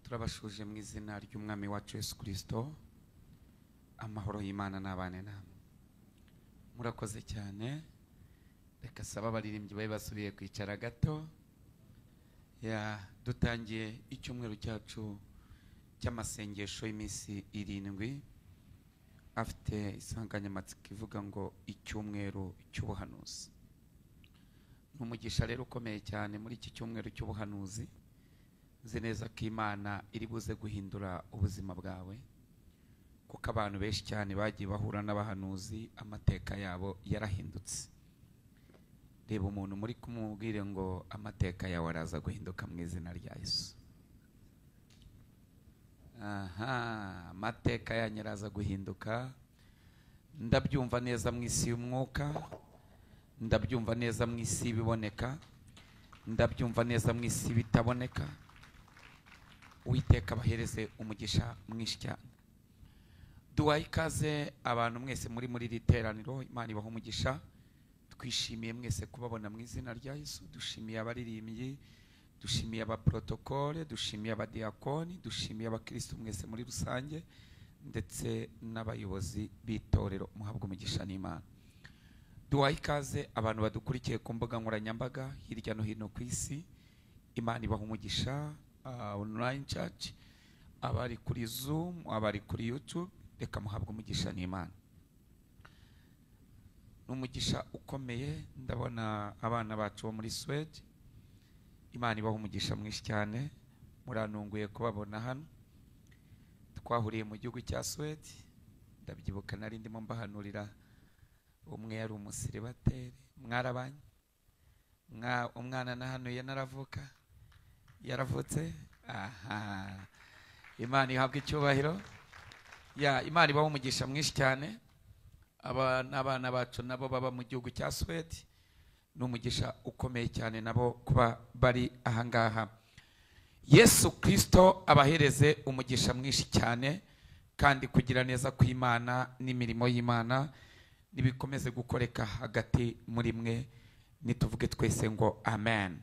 Turabashuje mu izina ry'Umwami wacu Yesu Kristo. Amahoro y'Imana n'abane namwe. Murakoze cyane. Reka saba abaririmbyi babe basubiye kwicara gato. Ya dutangiye icyumweru cyacu cy'amasengesho y'iminsi 7 afite insanganyamatsiko ivuga ngo icyumweru cy'ubuhanuzi. N'umugisha rero ukomeye cyane muri iki cyumweru cy'ubuhanuzi. Nzi neza ko Imana iri buze guhindura ubuzima bwawe, kuko abantu benshi cyane bagiye bahura n'abahanuzi amateka yabo yarahindutse. Reba umuntu muri kumubwire ngo amateka yawe araza guhinduka mu izina rya Yesu. Aha, amateka yanyu araza guhinduka. Ndabyumva neza mu isi y'umwuka, ndabyumva neza mu isi biboneka, ndabyumva neza mu isi bitaboneka. Uwiteka abahereze umugisha mwinshi cyane. Duhaye ikaze abantu mwese muri iri teraniro. Imana ibahe umugisha. Twishimiye mwese kubabona mu izina rya Yesu. Dushimiye abaririmbyi, dushimiye abaprotokole, dushimiye abadiakoni, dushimiye abakristo mwese muri rusange, ndetse n'abayobozi b'itorero. Muhabwe umugisha n'Imana. Duhaye ikaze abantu badukurikiye ku mbuga nkoranyambaga hirya no hino ku isi. Imana ibahe umugisha. Online church, abari kuri Zoom, abari kuri YouTube, reka muhabwe umugisha n'Imana. N'umugisha ukomeye. Ndabona abana bacu bo muri Swede, Imana ibaha umugisha mwinshi cyane. Muranunguye kubabona hano. Twahuriye mu gihugu cya Swede, ndabyibuka nari ndimo mbahanurira. Umwe yari umusiribateri, mwarabanye, umwana nahanuye naravuka, yaravutse. Aha, Imana ihabwe icyubahiro. Ya Imana ibaha umugisha mwinshi cyane. Aba n'abana bacu nabo baba mu gihugu cya Swede, n'umugisha ukomeye cyane nabo kuba bari ahangaha. Yesu Kristo abahereze umugisha mwinshi cyane, kandi kugira neza kw'Imana n'imirimo y'Imana nibikomeze gukoreka hagati muri mwe. Nituvuge twese ngo amen.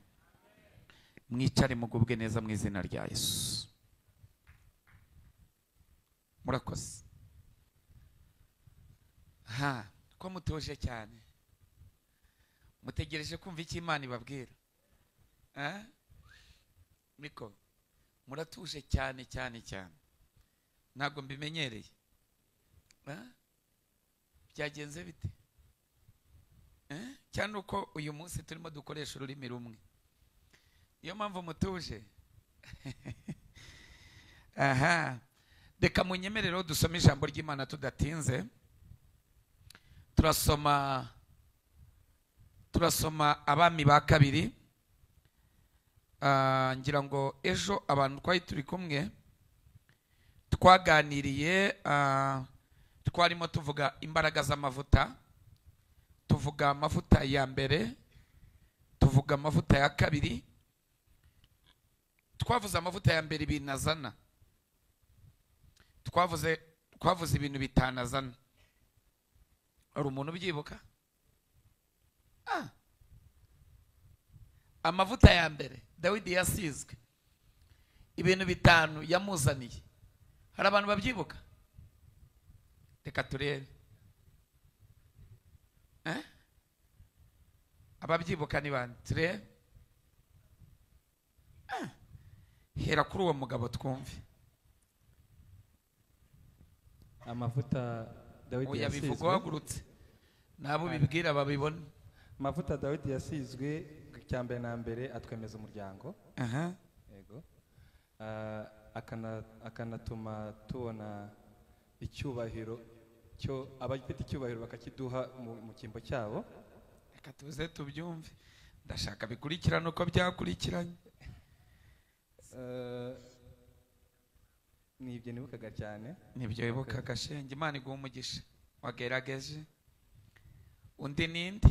Mwicare mugubwe neza mu izina rya Yesu. Murakoze. Ha, ko mutuje cyane. Mutegereje kumva icyo Imana ibabwira. Miko, muratuje cyane cyane cyane. Ntabwo mbimenyereye. Byagenze bite? Cyane uko uyu munsi turimo dukoresha ururimi rumwe. Niyo mpamvu mutuje. Aha, reka munyemerere dusome ijambo ry'Imana tudatinze. Turasoma Abami ba kabiri. Ngira ngo ejo abantu twari turi kumwe twaganiriye, twarimo tuvuga imbaraga z'amavuta, tuvuga amavuta ya mbere, tuvuga amavuta ya kabiri. Twavuze amavuta ya mbere ibintu azana, twavuze ibintu bitanazana. Hari umuntu ubyibuka? Amavuta ya mbere Dawidi yasizwe, ibintu 5 yamuzaniye. Hari abantu babyibuka? Reka turebe. Ababyibuka ni bande? Turebe. Hera kuri uwo mugabo twumve. Amavuta Dawidi yasizwe, nabo bibwira babibona. Amavuta Dawidi yasizwe cyambere na mbere atwemeza umuryango. Yego. Akanatuma tubona icyubahiro cyo abafite icyubahiro bakakiduha mu kimbo cyabo. Reka tuze tubyumve. Ndashaka bikurikirana uko byakurikiranye. Nibyo nibukaga cyane. Nibyo wibukaga shenge. Imana iguhe umugisha. Wagerageje. Undi ninde?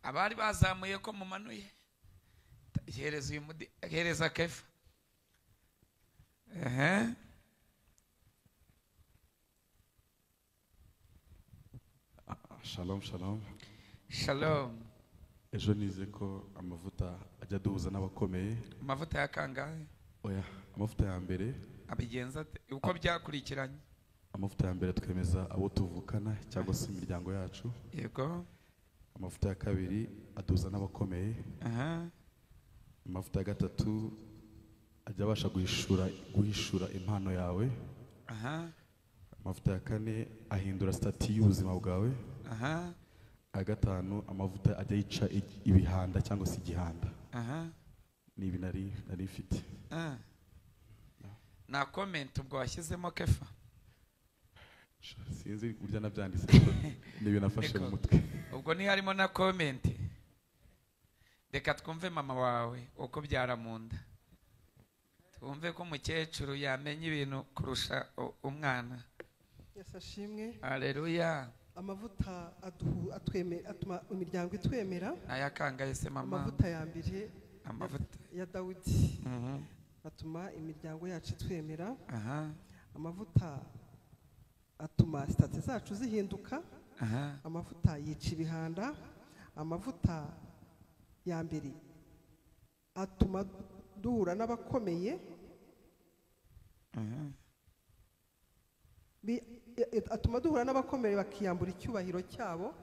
Abari bazamuye ko mumanuye. Hereza uyu mudi, hereza Kefa. Shalom, shalom. Shalom. Ejo nize ko amavuta ajya duhuza n'abakomeye. Amavuta ya kangahe? Oya, amavuta ya mbere abigenza uko byakurikiranye. Amavuta ya mbere twemeza abo tuvukana cyangwa se imiryango yacu. Yego. Amavuta ya kabiri aduza n'abakomeye. Amavuta ya gatatu ajya abasha guhishura impano yawe. Amavuta ya kane ahindura stati y'ubuzima bwawe. Aya gatanu amavuta ajya yica ibihanda cyangwa se igihanda. Ni ibi nari mfite. Na comment ubwo washyizemo Kefa? Sinzi burya nabyanditse, ni ibintu nafashe mu mutwe. Ubwo ni harimo na comment. Reka twumve mama wawe uko byara mu nda, twumve ko umukecuru yamenya ibintu kurusha umwana. Yesu ashimwe. Haleluya. Amavuta atuma imiryango itwemera. Aya kangahe se mama? Amavuta ya mbere, amavuta ya Dawidi, atuma imiryango yacu itwemera. Amavuta atuma sitati zacu zihinduka. Amavuta yica ibihanda. Amavuta ya mbere atuma duhura n'abakomeye. Atuma duhura n'abakomeye bakiyambura icyubahiro cyabo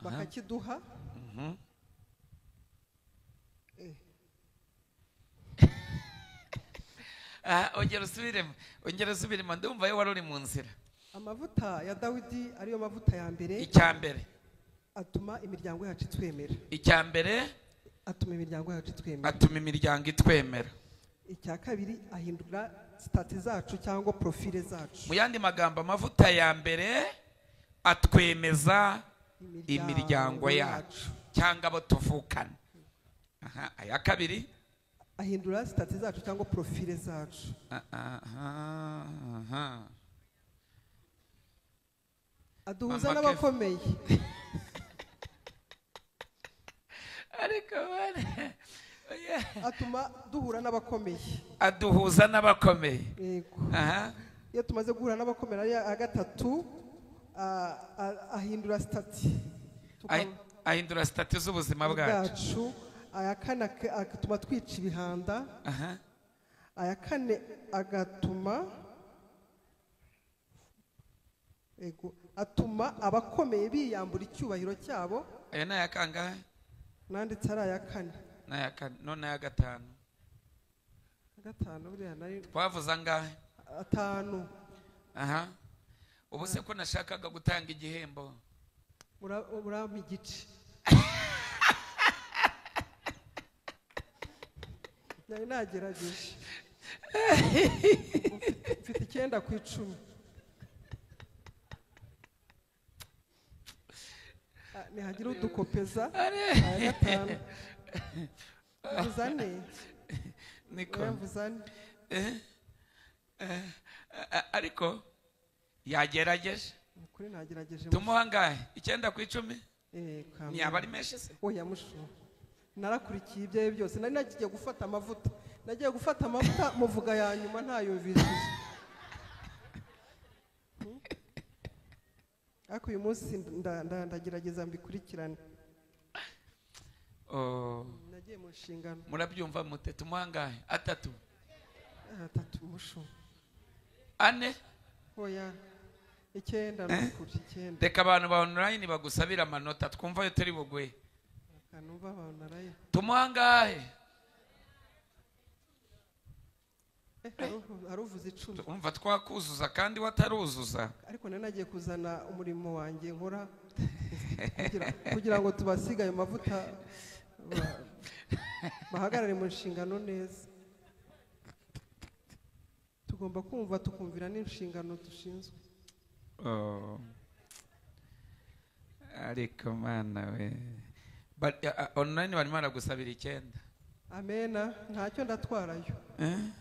bakakiduha. Ongera usubiremo, ndumva yo wari uri mu nzira. Amavuta ya Dawidi ariyo mavuta ya mbere. Icya mbere atuma imiryango yacu itwemera. Icya mbere atuma imiryango yacu itwemera. Atuma imiryango itwemera. Icya kabiri ahindura stati zacu cyangwa profile zacu. Mu yandi magambo, amavuta ya mbere atwemeza imiryango yacu cyangwa abo tuvukana. Aya kabiri ahindura stati zacu cyangwa profile zacu. Aduhuza n'abakomeye. Ariko atuma duhura n'abakomeye. Aduhuza n'abakomeye. Yego. Iyo tumaze guhura n'abakomeye, aya gatatu ahindura stati. Ahindura stati z'ubuzima bwacu. Aya kane agatuma twica ibihanda. Aya kane agatuma atuma abakomeye biyambura icyubahiro cyabo. Aya ni aya kangahe? Nanditse ari aya kane. N'aya kane, none aya gatanu. Gatanu buriya nari twavuze angahe? 5. Ubu se ko nashakaga gutanga igihembo? Urampa igice. Nari nagerageje. Mfite 9 ku 10. Nihagira udukopeza aya gatanu. Mvuzane. Niko. Mvuzane. Ariko yagerageje. Kuri nagerageje. Tumuha angahe? 9 ku 10? Ni abari menshi se? Oya mushu. Narakurikiye ibyo byose. Nari nagiye gufata amavuta. Nagiye gufata amavuta muvuga ya nyuma ntayumvishije. Ariko uyu munsi ndagerageza mbikurikirane. Nagiye mu nshingano. Murabyumva mute? Tumuha angahe? 3. 3 mushu. 4? Oya. 9 n'ukuri 9. Reka abantu ba online bagusabira amanota twumva yo turi bugwe. Kanumva abantu naraye. Tumuha angahe? Haruvuze 10. Umva twakuzuza kandi wataruzuza. Ariko nari nagiye kuzana umurimo wanjye nkora kugira ngo tubasiga ayo mavuta bahagarare mu nshingano neza. Tugomba kumva tukumvira n'inshingano dushinzwe. Ariko mana we. But online barimo baragusabira 9. Amena, ntacyo ndatwarayo.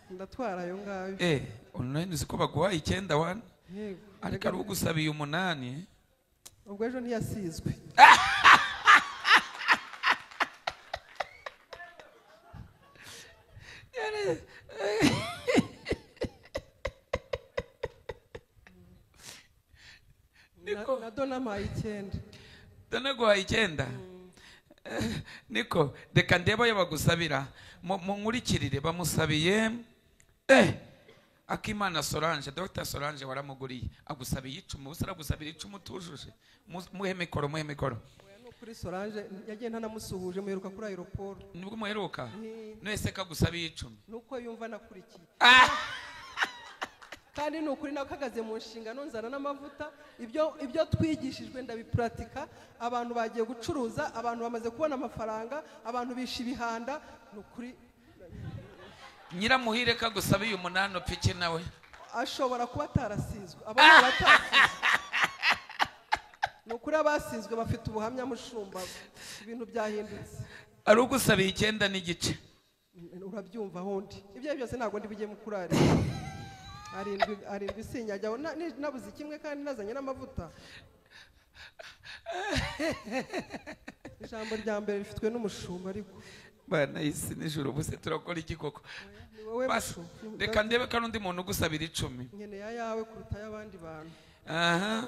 Ndatwarayo ngayo. Online uziko baguha 9 wana. Yego. Ariko ari ugusabiye 8. Ubwo ejo ntiyasizwe. Niko na dona mayi 9. Dona guha 9. Niko reka ndebe ayo bagusabira, munkurikirire. Bamusabiye Akimana Solange, Dr Solange waramuguriye, agusabiye 10, ubusa aragusabira 10 utujuje. Muhe mikoro, muhe mikoro. Kuri Solange yagiye ntanamusuhuje, muheruka kuri aeroport. Nibwo muheruka? Nese kagusabiye 10. Nuko yumva nakurikiye. Kandi nukuri nakagaze mu nshingano nzana n'amavuta, ibyo twigishijwe ndabipratika. Abantu bagiye gucuruza, abantu bamaze kubona amafaranga, abantu bisha ibihanda, nukuri. Nyiramuhire kagusabiye 8 piki nawe ashobora kuba atarasizwe. Abantu batasizwe nukuri, abasizwe bafite ubuhamya mushumba, ibintu byahindutse. Ari ugusabiye 9.5. Urabyumva hondi ibyo byose ntabwo ndi bijye mukurari. Arindwi sinyajya nabuze kimwe kandi nazanye n'amavuta. Ijambo rya mbere rifitwe n'umushumba ariko bana isi nijoro buse turakora iki koko? Reka ndebe kandi undi muntu ugusabira 10. Nkeneye yawe kuruta y'abandi bantu. Aha.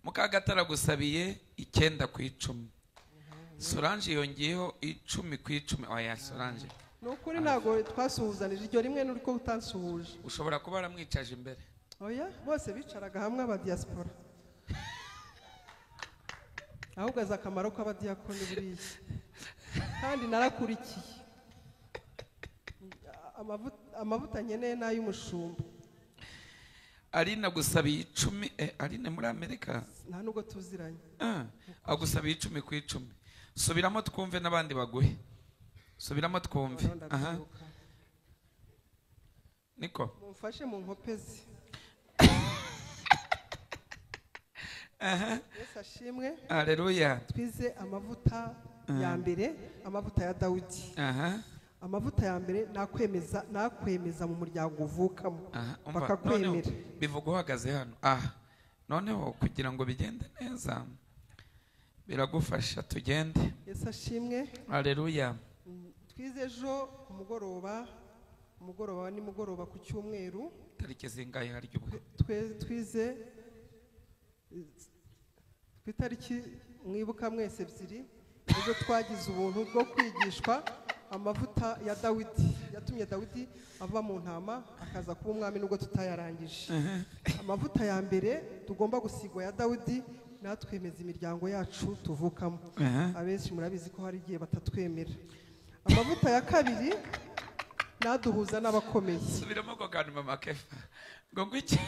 Mukagatara gusabiye 9 ku 10. Solange yongeyeho 10 ku 10. Oya Solange. Nukuri ntago twasuhuzanije iryo rimwe nuriko utansuhuje. Ushobora kuba aramwicaje imbere. Oya bose bicaraga hamwe aba diaspora. Ahubwo aza akamaro kw'abadiakoni buriya. Kandi narakurikiye. Amavuta nkeneye n'ay'umushumba. Arina gusabiye 10, Arine muri Amerika. Nta nubwo tuziranye. Agusabiye 10 ku 10. Subiramo twumve n'abandi baguhe. Subiramo twumve. Aha. Niko. Mumfashe mu nkopezi. Aha. Yesu ashimwe. Haleluya. Twize amavuta ya mbere, amavuta ya Dawidi. Aha. Amavuta ya mbere nakwemeza mu muryango uvukamo. Bakakwemera. Bivuga uhagaze hano. Aha. Noneho kugira ngo bigende neza biragufasha tugende. Yesu ashimwe. Haleluya. Twize ejo ku mugoroba, umugoroba ni mugoroba ku cyumweru. Tariki zingahe hari ubwo? Twize ku itariki mwibuka mwese 2, ejo twagize ubuntu bwo kwigishwa amavuta ya Dawidi yatumye Dawidi ava mu ntama akaza kuba umwami nubwo tutayarangije. Amavuta ya mbere tugomba gusigwa ya Dawidi natwemeza imiryango yacu tuvukamo. Abenshi murabizi ko hari igihe batatwemera. Amavuta ya kabiri naduhuza n'abakomeye. Subiramo ko kandi mama Kefa. Ngo ngwiki?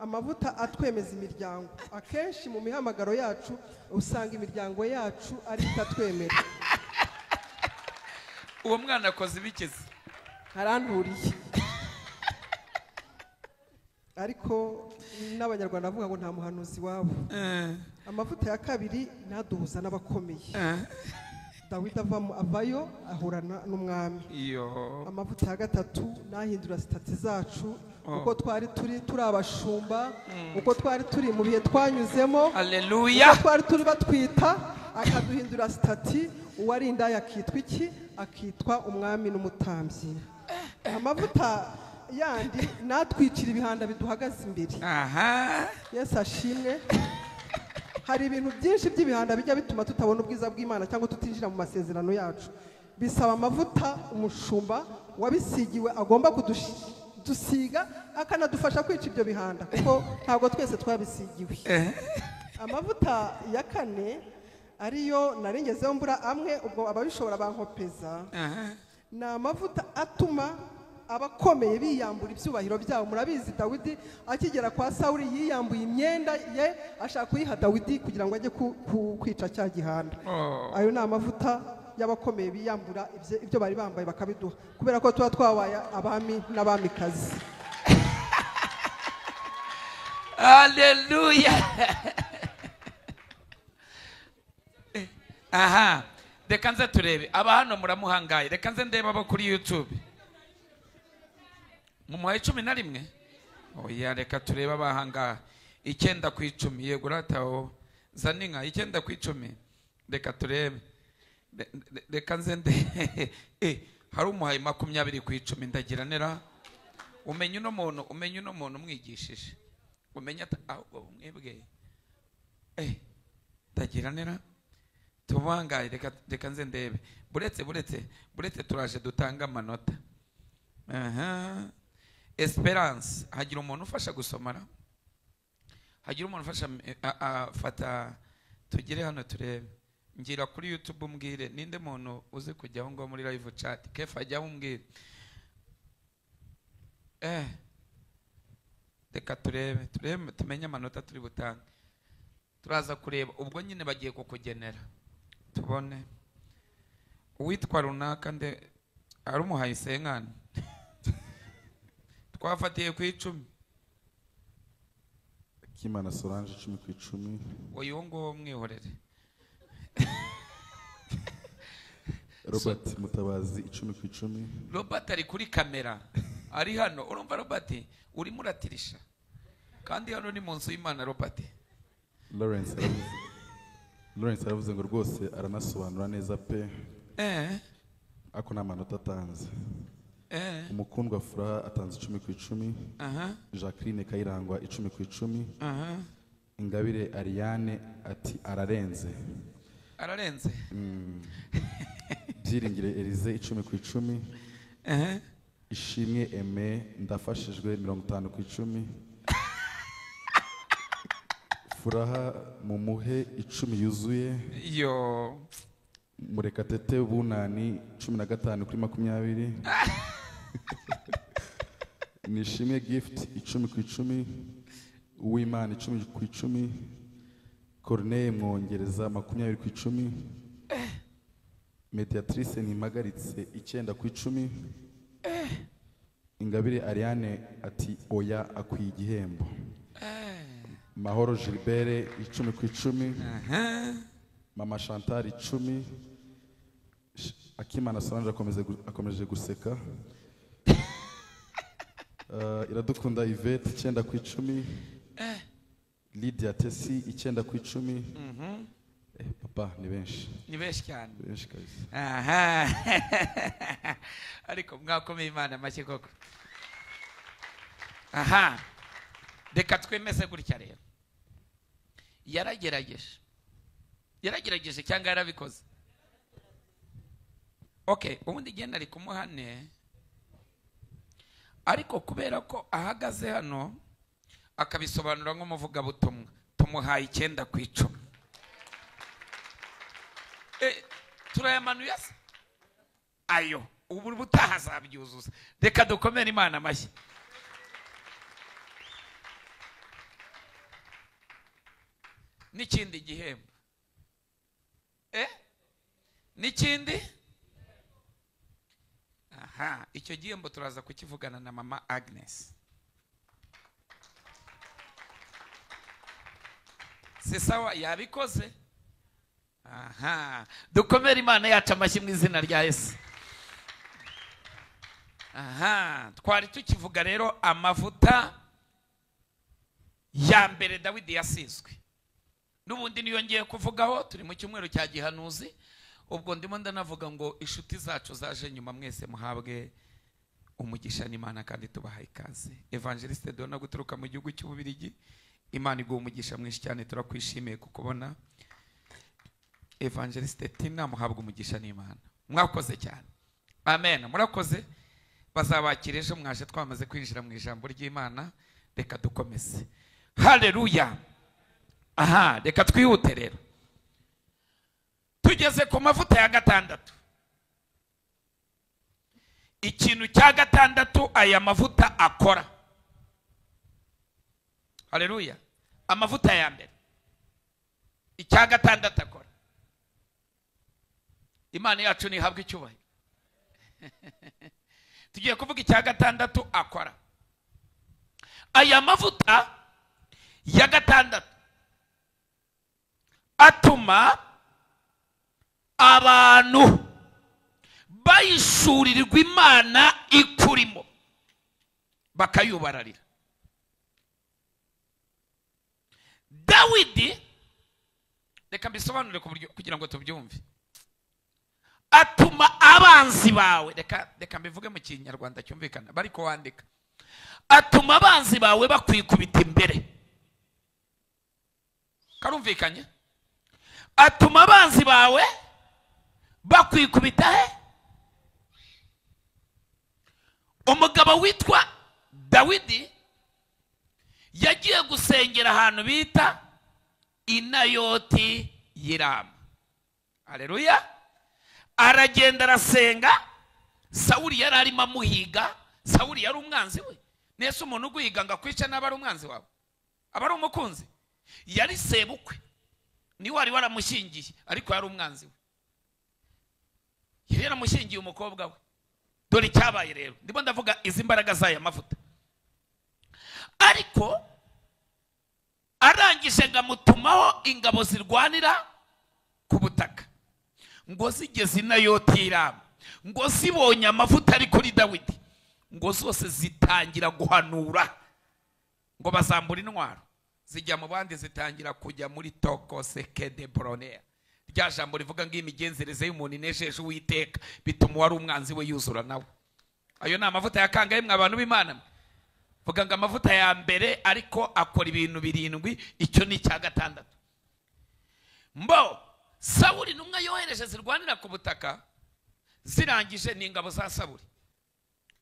Amavuta atwemeza imiryango. Akenshi mu mihamagaro yacu usanga imiryango yacu ari itatwemera. Uwo mwana akoze ibikize. Aranturiye. Ariko n'abanyarwanda bavuga ngo nta muhanuzi wabo. Amavuta ya kabiri naduhuza n'abakomeye. Dawidi avayo ahurana n'umwami. Amavuta ya gatatu nahindura sitati zacu, uko twari turi abashumba, uko twari turi mu bihe twanyuzemo. Haleluya. Uko twari turi batwita, akaduhindura sitati, uwari indaya akitwa iki? Akitwa umwami n'umutambyi. Amavuta yandi natwicira ibihanda biduhagaze imbere. Aha. Yesu ashimwe. Hari ibintu byinshi by'ibihanda bijya bituma tutabona ubwiza bw'Imana cyangwa tutinjira mu masezerano yacu. Bisaba amavuta umushumba wabisigiwe agomba kudusiga akanadufasha kwica ibyo bihanda, kuko ntabwo twese twabisigiwe. Amavuta ya kane ariyo narengezeho mbura amwe, ubwo ababishobora bankopeza. Ni amavuta atuma abakomeye biyambura ibyubahiro byabo. Murabizi Dawidi akigera kwa Sawuli yiyambuye imyenda ye ashaka kuyiha Dawidi kugira ngo ajye kwica cya gihanda. Ayo ni amavuta y'abakomeye biyambura ibyo bari bambaye bakabiduha, kubera ko tuba twabaye abami n'abamikazi. Haleluya. Aha, reka nze turebe aba hano muramuhangaye. Reka nze ndebe abo kuri YouTube. Mumuhaye 11? Oya, reka turebe abahangaha. 9 ku 10. Yego rataho zana inka 9 ku 10. Reka turebe. Reka nze nde hari umuhaye 20 ku 10. Ndagira nera umenye uno muntu, umenye uno muntu umwigishije, umenye ahubwo mwebwe. Ndagira nera Tubangaye, reka nze ndebe. Buretse turaje dutanga amanota. Esperance, hagira umuntu ufasha gusomara? Hagira umuntu ufasha afata tugire hano turebe. Ngira kuri YouTube umbwire ninde muntu uzi kujya aho ngo muri live chat. Kefa ajya umbwire. Reka turebe tumenye amanota turi butange. Turaza kureba ubwo nyine bagiye kukugenera. Tubone uwitwa runaka nde arumuhaye senkana. Twafatiye ku 10. Kimana Solange 10 ku 10. Oyo ngo mwihorere. Robert Mutabazi 10 ku 10. Robert ari kuri kamera. Ari hano. Urumva Robert urimo uratirisha. Kandi hano ni mu nzu y'Imana Robert. Lawrence aravuze ngo rwose aranasobanura neza pe. Ako nta manota atanze. Umukundwa Furaha atanze 10 ku 10. Jacqueline Kayirangwa 10 ku 10. Ingabire Ariane ati ararenze. Ararenze. Byiringire Elize 10 ku 10. Ishimwe Aime ndafashijwe 50 ku 10. Furaha mumuhe 10 yuzuye. Yo. Murekatete Bunani 15 kuri 20. Nishimwe Gift 10 ku 10. Uwimana 10 ku 10. Corneille Mwongereza 20 ku 10. Mediatrice Ntimagaritse 9 ku 10. Ingabire Ariane ati oya akwiye igihembo. Mahoro Gilbert 10 ku 10. Mama Chantal 10. Akimana Solange akomeje guseka. Iradukunda Yvette 9 ku 10. Lydia Tesi 9 ku 10. Papa ni benshi. Ni benshi cyane. Benshi kabisa. Aha. Ariko mwakomeye Imana amashyi koko. Aha. Reka twemeze gutya rero. Yaragerageje. Yaragerageje cyangwa yarabikoze. Okay, ubundi genda ari kumuhane. Ariko kubera ko ahagaze hano akabisobanura nk'umuvuga butumwa, tumuhaye 9 ku 10. Turayamanuye se? Ayo, ubu butaha azabyuzuza. Reka dukomere Imana amashyi. N'ikindi gihembo. N'ikindi? Aha, icyo gihembo turaza kukivugana na mama Agnes. Si sawa yabikoze? Aha, dukomere Imana yacu amashyi mu izina rya Yesu. Aha, twari tukivuga rero amavuta ya mbere Dawidi yasizwe. Nubundi niyo ngiye kuvugaho, turi mu cyumweru cya gihanuzi. Ubwo ndimo ndanavuga ngo inshuti zacu zaje nyuma mwese muhabwe umugisha n'Imana kandi tubahaye ikaze. Evangeliste Dona guturuka mu gihugu cy'Ububirigi, Imana iguha umugisha mwinshi cyane, turakwishimiye kukubona. Evangeliste Tina muhabwe umugisha n'Imana. Mwakoze cyane. Amen. Murakoze. Bazabakira ejo mwaje twamaze kwinjira mu ijambo ry'Imana. Reka dukomeze. Haleluya. Aha, reka twihute rero. Tugeze ku mavuta ya gatandatu. Ikintu cya gatandatu aya mavuta akora. Haleluya. Amavuta ya mbere. Icya gatandatu akora. Imana yacu nihabwe icyubahiro. Tugiye kuvuga icya gatandatu akora. Aya mavuta ya gatandatu atuma abantu bayishurirwa Imana ikurimo bakayubararira. Dawidi, reka mbisobanure kugira ngo tubyumve. Atuma abanzi bawe, reka mbivuge mu Kinyarwanda cyumvikana bari kuwandika. Atuma abanzi bawe bakwikubita imbere. Karumvikanye? Atuma abanzi bawe bakwikubita he. Umugabo witwa Dawidi yagiye gusengera ahantu bita Inayoti y'Irama. Haleluya. Aragenda arasenga. Sawuli yari arimo amuhiga. Sawuli yari umwanzi we. Nese umuntu uguhiga ngo akwice n'aba ari umwanzi wawe, aba ari umukunzi. Yari sebukwe, ni wari waramushyingiye, ariko yari umwanzi we. Yari yaramushyingiye umukobwa we. Dore icyabaye rero, ndimo ndavuga izi mbaraga z'aya mavuta. Ariko arangije ngo amutumaho ingabo zirwanira ku butaka, ngo zigeze Inayoti y'Irama, ngo zibonye amavuta ari kuri Dawidi, ngo zose zitangira guhanura, ngo bazambura intwaro zijya mu bandi, zitangira kujya muri tokoseke de bronea. Rya jambo rivuga ngo imigenzereze y'umuntu inejeje Uwiteka bituma uwari umwanzi we yuzura nawe. Ayo ni amavuta ya kangahe mwe abantu b'Imana? Vuga ngo amavuta ya mbere ariko akora ibintu 7, icyo ni icya 6. Mbo Sawuli numwe yohereje zirwanira ku butaka, zirangije ni ingabo za Sawuli,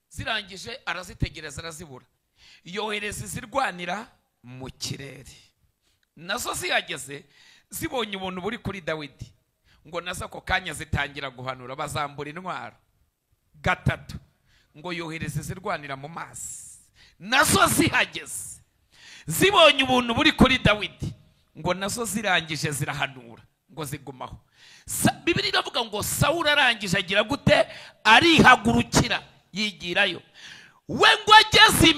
zirangije arazitegereza arazibura, yohereza zirwanira mu kirere. Nazo zihageze zibonye ubuntu buri kuri Dawidi, ngo nazo ako kanya zitangira guhanura, bazambura intwaro. 3, ngo yohereze zirwanira mu mazi. Nazo zihageze zibonye ubuntu buri kuri Dawidi, ngo nazo zirangije zirahanura, ngo zigumaho. Bibiliya iravuga ngo Sawuli arangije agira gute? Arihagurukira yigirayo. We ngo ageze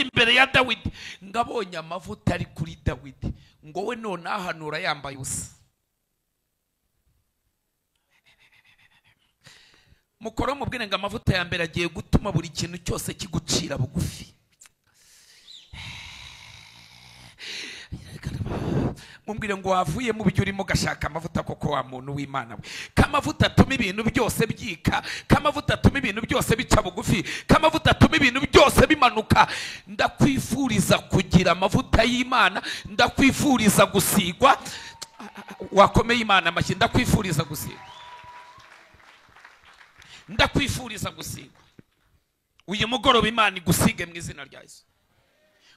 imbere ya Dawidi, ngo abonye amavuta ari kuri Dawidi, ngo we none ahanura yambaye ubusa. Mukoro mubwire ngo amavuta ya mbere agiye gutuma buri kintu cyose kigucira bugufi. Mumbwire ngo wavuye mu byo urimo gashaka amavuta koko wa muntu w'Imana we. Kamavuta atuma ibintu byose byika, kamavuta atuma ibintu byose bica bugufi, kamavuta atuma ibintu byose bimanuka. Ndakwifuriza kugira amavuta y'Imana, ndakwifuriza gusigwa. Wakomeye Imana amashyi. Ndakwifuriza gusigwa, ndakwifuriza gusigwa. Uyu mugoroba Imana igusige mu izina rya Yesu.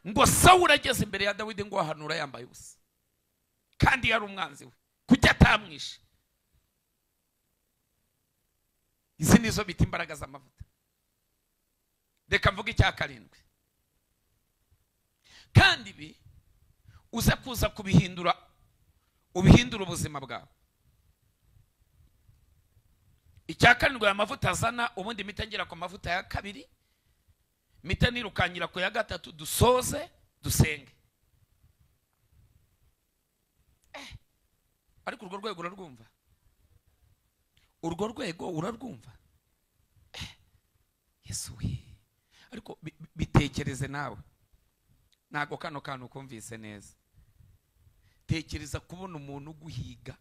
Ngo Sawuli ageze imbere ya Dawidi ngo ahanura yambaye ubusa, kandi yari umwanzi we, kuki atamwishe? Izi nizo bita imbaraga z'amavuta. Reka mvuge icya 7. Kandi ibi uze kuza kubihindura, ubihindura ubuzima bwawe. Icya 7 aya mavuta azana, ubundi mpita ngera ku mavuta ya 2, mpita nirukanyira ku ya 3, dusoze dusenge. Ariko urwo rwego urarwumva? Urwo rwego urarwumva? Yesu we. Ariko bitekereze nawe, ntago kano kantu kumvise neza. Tekereza kubona umuntu uguhiga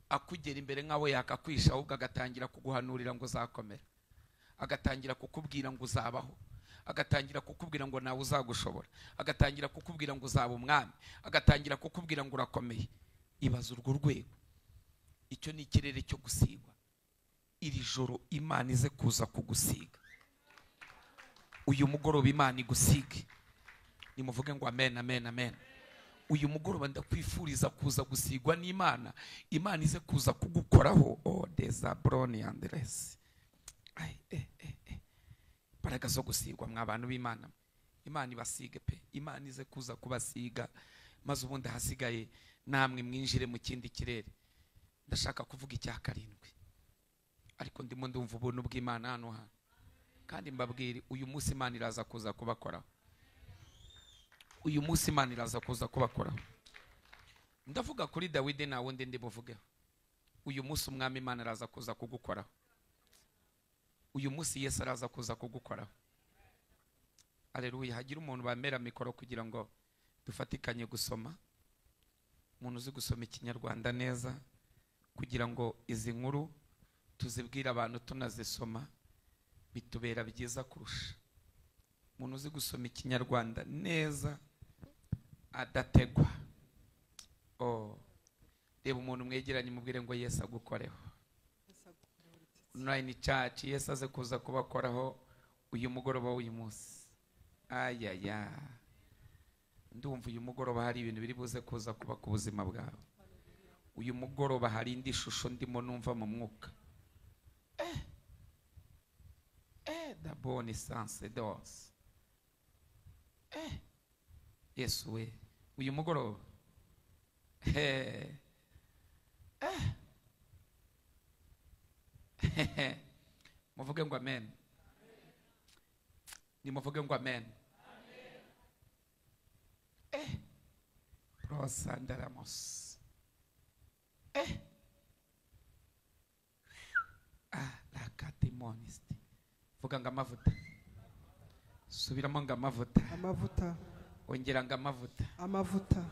akugera imbere nkawe yakakwisha, ahubwo agatangira kuguhanurira ngo uzakomera, agatangira kukubwira ngo uzabaho, agatangira kukubwira ngo nawe uzagushobora, agatangira kukubwira ngo uzaba umwami, agatangira kukubwira ngo urakomeye. Ibaza urwo rwego. Icyo ni ikirere cyo gusigwa. Iri joro Imana ize kuza kugusiga. Uyu mugoroba Imana igusige. Nimuvuge ngo amen, amen, amen. Uyu mugoroba ndakwifuriza kuza gusigwa n'Imana. Imana ize kuza kugukoraho. Oh, desabroni Andres. Ai, Imbaraga zo gusigwa mwa bantu b'Imana. Imana ibasige pe. Imana ize kuza kubasiga, maze ubundi hasigaye namwe mwinjire mu kindi kirere. Ndashaka kuvuga icya 7, ariko ndimo ndumva ubuntu bw'Imana hano hano. Kandi mbabwire, uyu munsi Imana iraza kuza kubakoraho. Uyu munsi Imana iraza kuza kubakoraho. Ndavuga kuri Dawidi, na wundi ndi buvugeho. Uyu munsi umwami Imana araza kuza kugukoraho. Uyu munsi Yesu araza kuza kugukoraho. Haleluya. Hagira umuntu bamera mikoro kugira ngo dufatikanye gusoma. Umuntu uzi gusoma Ikinyarwanda neza, kugira ngo izi nkuru tuzibwire abantu tunazisoma bitubera byiza kurusha. Umuntu uzi gusoma Ikinyarwanda neza adategwa. Oh, Reba umuntu mwegeranye mubwire ngo Yesu agukoreho. Online church, Yesu aze kuza kubakoraho uyu mugoroba w'uyu munsi. Ayaya, ndumva uyu mugoroba hari ibintu biri buze kuza kuba ku buzima bwawe. Uyu mugoroba hari indi shusho ndimo numva mu mwuka. Da bonne essence d'os. Yesu we, uyu mugoroba. Muvuge ngo amen. Nimuvuge ngo amen. Prosandaramos. La catemoniste. Vuga ngo amavuta. Subiramo ngo amavuta. Amavuta. Ongera ngo amavuta. Amavuta.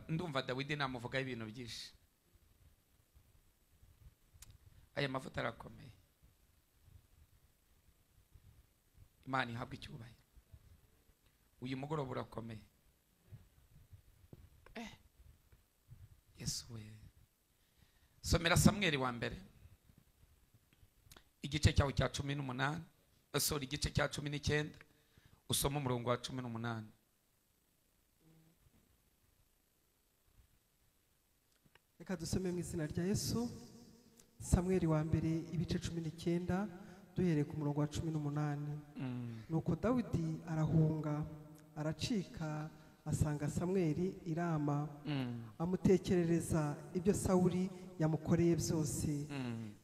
Ndumva Dawidi namuvuga ibintu byinshi. Aya mavuta arakomeye. Imana ihabwe icyubahiro. Uyu mugoroba urakomeye. Yesu we. Somera Samweli wa mbere igice cyawo cya 18, sorry, igice cya 19, usoma umurongo wa 18. Reka dusome mu izina rya Yesu. Samweli wa mbere ibice 19 duhereye ku murongo wa 18. Nuko Dawidi arahunga aracika asanga Samweli i Rama, amutekerereza ibyo Sawuli yamukoreye byose.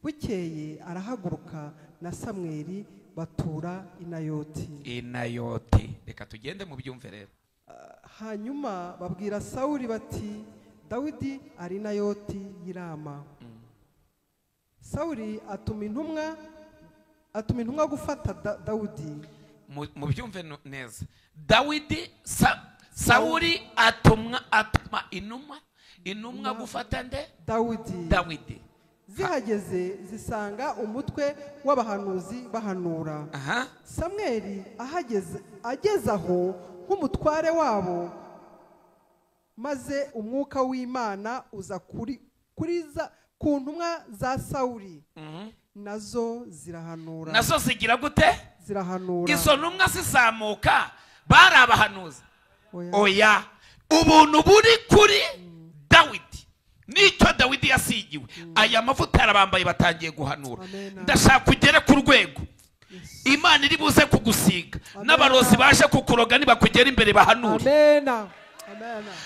Bukeye arahaguruka na Samweli batura i Nayoti. I Nayoti. Reka tugende mu byumve rero. Hanyuma babwira Sawuli bati Dawidi ari Nayoti y'i Rama. Sawuli atuma intumwa gufata Dawidi. Mu byumve neza. Dawidi Sawuli atuma intumwa gufata nde? Dawidi. Zihageze zisanga umutwe w'abahanuzi bahanura. Samweli ageze aho nk'umutware wabo, maze umwuka w'Imana uza ku ntumwa za Sawuli, nazo zirahanura. Nazo zigira gute? Zirahanura. Izo ntumwa zizamuka bari abahanuzi. Oya, ubuntu buri kuri Dawidi nicyo Dawidi yasigiwe. Aya mavuta arabambaye batangiye guhanura. Ndashaka ugere ku rwego Imana iri buze kugusiga, n'abarozi baje kukuroga nibakugera imbere bahanura.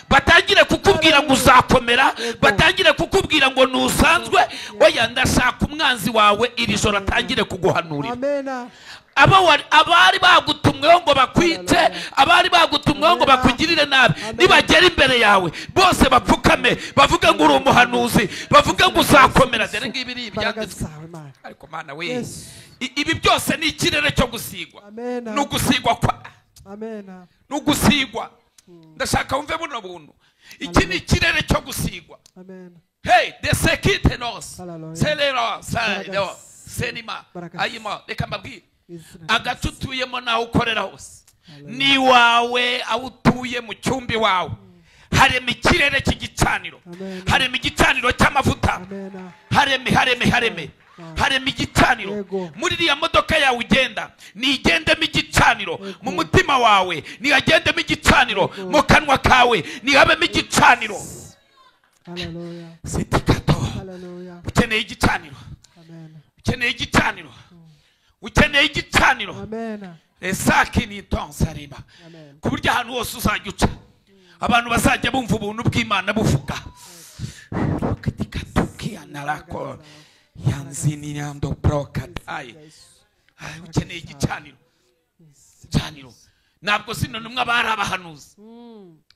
Batangire kukubwira ngo uzakomera, batangire kukubwira ngo nusanzwe. Oya, ndashaka umwanzi wawe iri joro atangire kuguhanurira. Abari bagutumweho ngo bakwice, abari bagutumweho ngo bakugirire nabi, nibagera imbere yawe bose bapfukame bavuge ngo uri umuhanuzi, bavuge ngo uzakomera. Dore ngibi ni ibyanditswe. Ariko Mana we, ibi byose ni ikirere cyo gusigwa. Nugusigwa kwa nugusigwa. Ndashaka wumve buno buntu. Iki ni ikirere cyo gusigwa. Hey, the sekite nos selero saido senima ayima. Reka mbabwire, agace utuyemo naho ukorera hose ni wawe, aho utuye mu cyumbi wawe harema ikirere cy'igicaniro, harema igicaniro cy'amavuta, harema igicaniro. Muri iriya modoka yawe ugenda nigendemo igicaniro, mu mutima wawe nihagendemo igicaniro, mu kanwa kawe nihabemo igicaniro. Ukeneye igicaniro, ukeneye igicaniro, ukeneye igicaniro. Esaki ni tonsareba ku buryo ahantu hose uzajya uca abantu bazajya bumva ubuntu bw'Imana buvuga. Ukeneye igicaniro. Ntabwo zino ntumwa bari abahanuzi.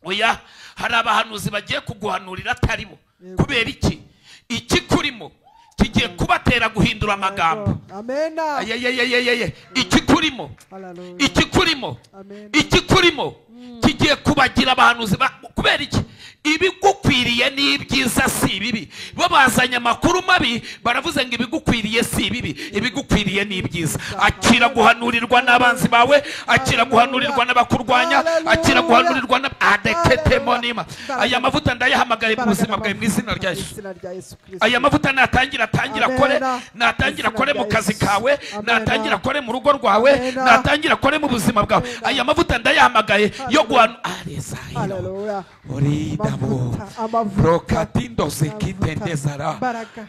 Oya, hari abahanuzi bagiye kuguhanurira atari bo. Kubera iki? Ikikurimo kigiye kubatera guhindura amagambo. Ikikurimo, ikikurimo, ikikurimo Ugiye kubagira abahanuzi kubera iki? Ibigukwiriye ni ibyiza si ibibi. Bo bazanye amakuru mabi, baravuze ngo ibigukwiriye si ibibi, ibigukwiriye ni ibyiza. Akira guhanurirwa n'abanzi bawe, akira guhanurirwa n'abakurwanya, akira guhanurirwa na adeketemonima. Aya mavuta ndayahamagaye mu buzima bwawe mu izina rya Yesu. Aya mavuta natangira atangira akore, natangira akore mu kazi kawe, natangira akore mu rugo rwawe, natangira akore mu buzima bwawe. Aya mavuta ndayahamagaye yo guhanu Haleluya. Oridabo prokatindo sikitendezara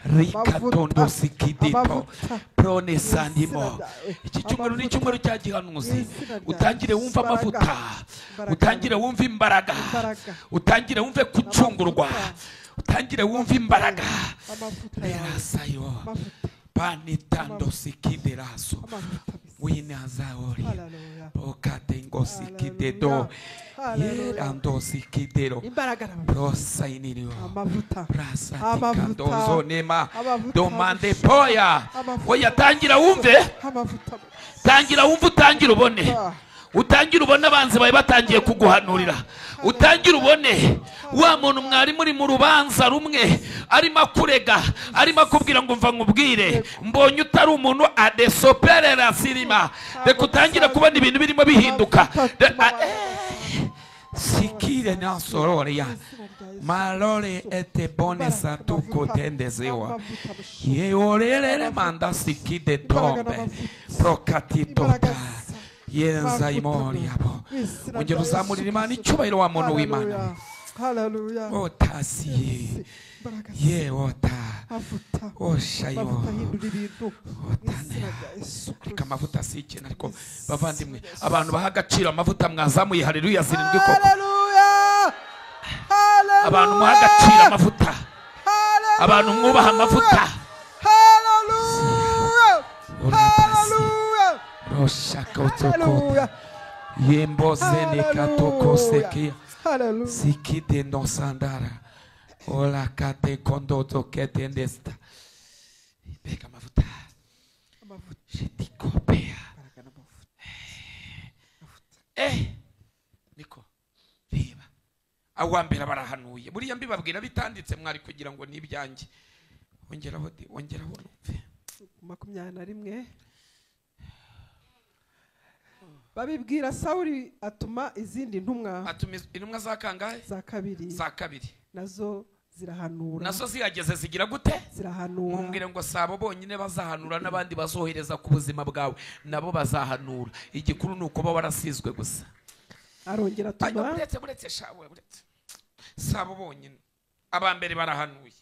rikatondo sikidito pronesandimo. Iki cyumweru ni icyumweru cya gihanuzi. Utangire wumva amavuta, utangire wumva imbaraga, utangire wumve kucungurwa, utangire wumva imbaraga. Lerasayo panitando sikideraso winazaori pokatengo sikidedo yerando sikidero prosainiro prasatikandozonema domande poya. Oya, tangira wumve, tangira wumve, utangira ubone, utangira ubone abanzi bawe batangiye kuguhanurira. Utangira ubone wa muntu mwari muri mu rubanza rumwe arimo akurega, arimo akubwira ngo mva nkubwire, mbonye utari umuntu adesoperera sirima. Reka utangire kubona ibintu birimo bihinduka. Sikire nasororia malore ete bone satuko tendezewa yeorere manda sikide tombe prokatitota yenza imoriabo. Ongera uzamurira Imana icyubahiro wa muntu w'Imana. Haleluya. Otasiye ye ota oshayo. Ariko amavuta si ikintu. Ariko bavandimwe, abantu baha agaciro amavuta mwazamuye haleluya zirindwi koko. Haleluya. Abantu muha agaciro amavuta, abantu mwubaha amavuta. Haleluya. Haleluya. Roshakotoko yembozene katokoseki sikide no sandara ola kate kondoto ketendesta. Mbega amavuta shitikopea. Niko reba awambera barahanuye. Buriya mbibabwira bitanditse mwari kugira ngo nibyanjye. Ongeraho ongeraho numve. 21 babibwira Sawuli atuma izindi ntumwa. Atuma intumwa za kangahe? Za kabiri. Za kabiri. Nazo zirahanura. Nazo zihageze zigira gute? Zirahanura. Mumbwire ngo sabo bonyine bazahanura, n'abandi bazohereza ku buzima bwawe nabo bazahanura. Igikuru ni uko warasizwe gusa. Arongera atuma. Uretse uretse shawe uretse. Sabo bonyine abambere barahanuye.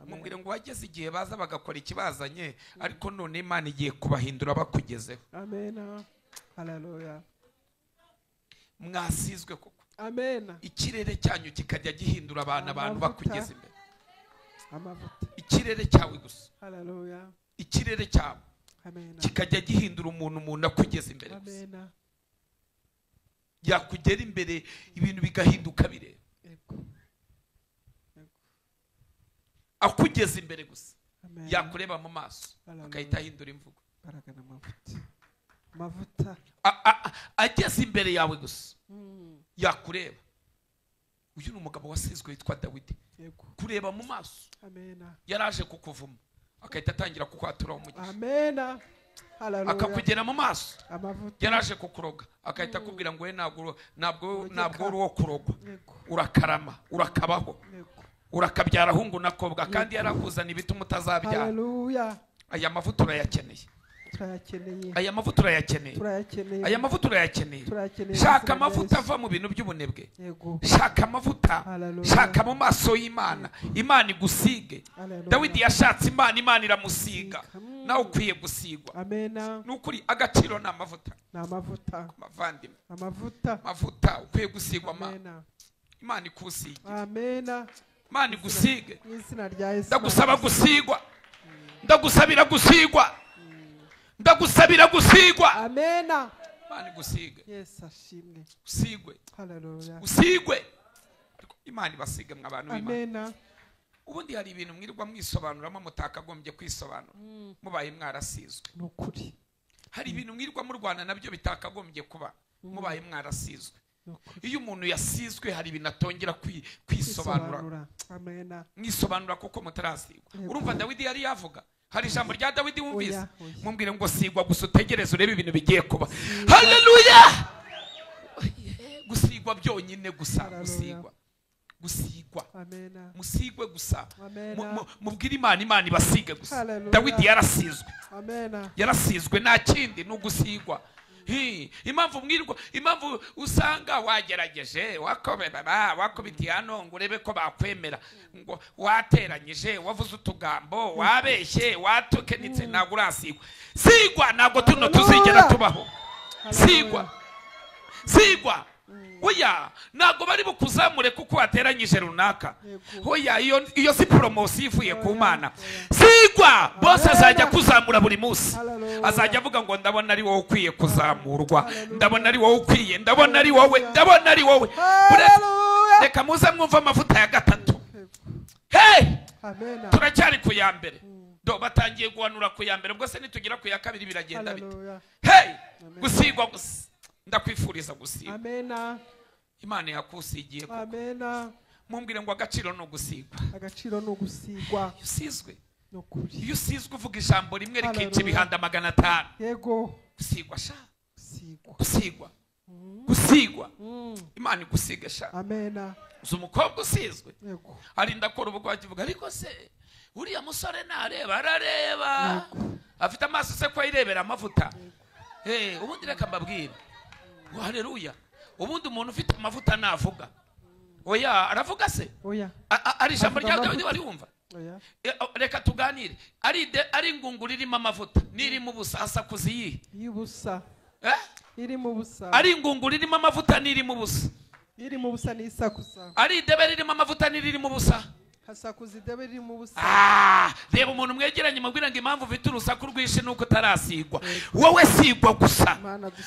Mumbwire ngo wageze igihe baza bagakora ikibazanye, ariko none Imana igiye kubahindura bakugezeho. Amen. Haleluya. Mwasizwe koko. Amen. Ikirere cyanyu kikajya gihindura abantu, abantu bakugeze imbere. Amavuta. Ikirere cyawe gusa. Haleluya. Ikirere cyawe. Amen. Kikajya gihindura umuntu, umuntu akugeze imbere gusa. Amen. Yakugera imbere ibintu bigahinduka bireba. Yego. Akugeze imbere gusa. Yakureba mu maso akahita ahindura imvugo. Baragana amavuta. Amavuta. Ageze imbere yawe gusa. Yakureba. Uyu ni umugabo wasizwe witwa Dawidi. Kureba mu maso. Amen. Yaraje kukuvuma akahita atangira kukwatura umugisha. Amen. Haleluya. Akakugera mu maso. Amavuta. Yaraje kukuroga akahita akubwira ngo we ntabwo uri uwo kurogwa. Urakarama, urakabaho. Urakabyara hungu nakobwa, kandi yarakuzana ibituma utazabyara. Haleluya. Aya mavuta urayakeneye. Turayakeneye. Aya mavuta urayakeneye. Turayakeneye. Aya mavuta urayakeneye. Turayakeneye. Shaka amavuta ava mu bintu by'ubunebwe. Shaka amavuta. Shaka mu maso y'Imana. Imana igusige. Dawidi yashatse Imana, Imana iramusiga. Nawe ukwiye gusigwa. Amen. Nukuri agaciro ni amavuta. Ni amavuta. Mavandimwe. Amavuta. Amavuta ukwiye gusigwa. Imana ikusige. Amen. Imana igusige. Mu izina rya Yesu. Ndagusaba gusigwa. Ndagusabira gusigwa. Ndagusabira gusigwa. Amen. Imana igusige. Yesu ashimwe. Usigwe. Haleluya. Usigwe. Ariko Imana ibasige mwa bantu b'Imana. Amen. Ubundi hari ibintu mwirirwa mwisobanuramo mutakagombye kwisobanura. Mubaye mwarasizwe. Nukuri. Hari ibintu mwirirwa murwana nabyo bitakagombye kuba. Mubaye mwarasizwe. Iyo umuntu yasizwe hari ibintu atongera kwisobanura. Amen. Mwisobanura kuko mutarasigwa. Urumva Dawidi yari yavuga. Hari ijambo rya Dawidi wumvise? Mumbwire ngo sigwa gusa utegereze urebe ibintu bigiye kuba. Haleluya! Gusigwa byonyine gusa, gusigwa. Gusigwa. Amen. Musigwe gusa. Mubwire Imana, Imana ibasige gusa. Dawidi yarasizwe. Amen. Yarasizwe nta kindi nugusigwa. Impamvu mwirwa, impamvu usanga wagerageje wakobeba wakubitiye hano ngo urebe ko bakwemera, ngo wateranyije, wavuze utugambo, wabeshye, watukenitse, ntabwo urasigwa. Sigwa ntabwo tuno tuzigera tubaho. Sigwa. Sigwa. Oya, ntabwo bari bukuzamure kuko wateranyije runaka. Oya, iyo si promotion ivuye ku Mana. Sigwa, bose azajya kuzamura buri munsi. Azajya avuga ngo ndabona ari wowe ukwiye kuzamurwa, ndabona ari wowe ukwiye, ndabona ari wowe, ndabona ari wowe. Reka muze mwumva amavuta ya gatatu. Hey! Amen. Turacyari ku ya mbere. Do batangiye guhanura ku ya mbere, ubwo se nitugira ku ya kabiri biragenda bite? Hey! Gusigwa gusa. Ndakwifuriza gusigwa. Amen. Imana yakusigiye koko. Amen. Mumbwire ngo agaciro no gusigwa. Agaciro no gusigwa. Usizwe. No kuri. Iyo usizwe uvuga ijambo rimwe rikica ibihanda 500. Yego. Gusigwa sha. Gusigwa. Gusigwa. Gusigwa. Imana igusiga sha. Amen. Uzi umukobwa usizwe. Yego. Arinda kora ubwo akivuga ariko se uriya musore nareba arareba. Afite amaso se ko ayirebera amavuta. Eh, ubundi reka mbabwire. Haleluya. Ubundi umuntu ufite amavuta navuga. Oya, aravuga se? Oya. Ari ijambo rya Dawidi wari wumva? Oya. Reka tuganire. Ari ingunguru irimo amavuta, n'irimo ubusa, asakuza iyihe? Y'ubusa. Eh? Irimo ubusa. Ari ingunguru irimo amavuta n'irimo ubusa. Irimo ubusa n'isakuza. Ari idebe ririmo amavuta n'irimo ubusa. Hasakuza idebe ririmo ubusa. Reba umuntu mwegeranye mubwira ngo impamvu ufite urusaku rwinshi nuko utarasigwa. Wowe sigwa gusa.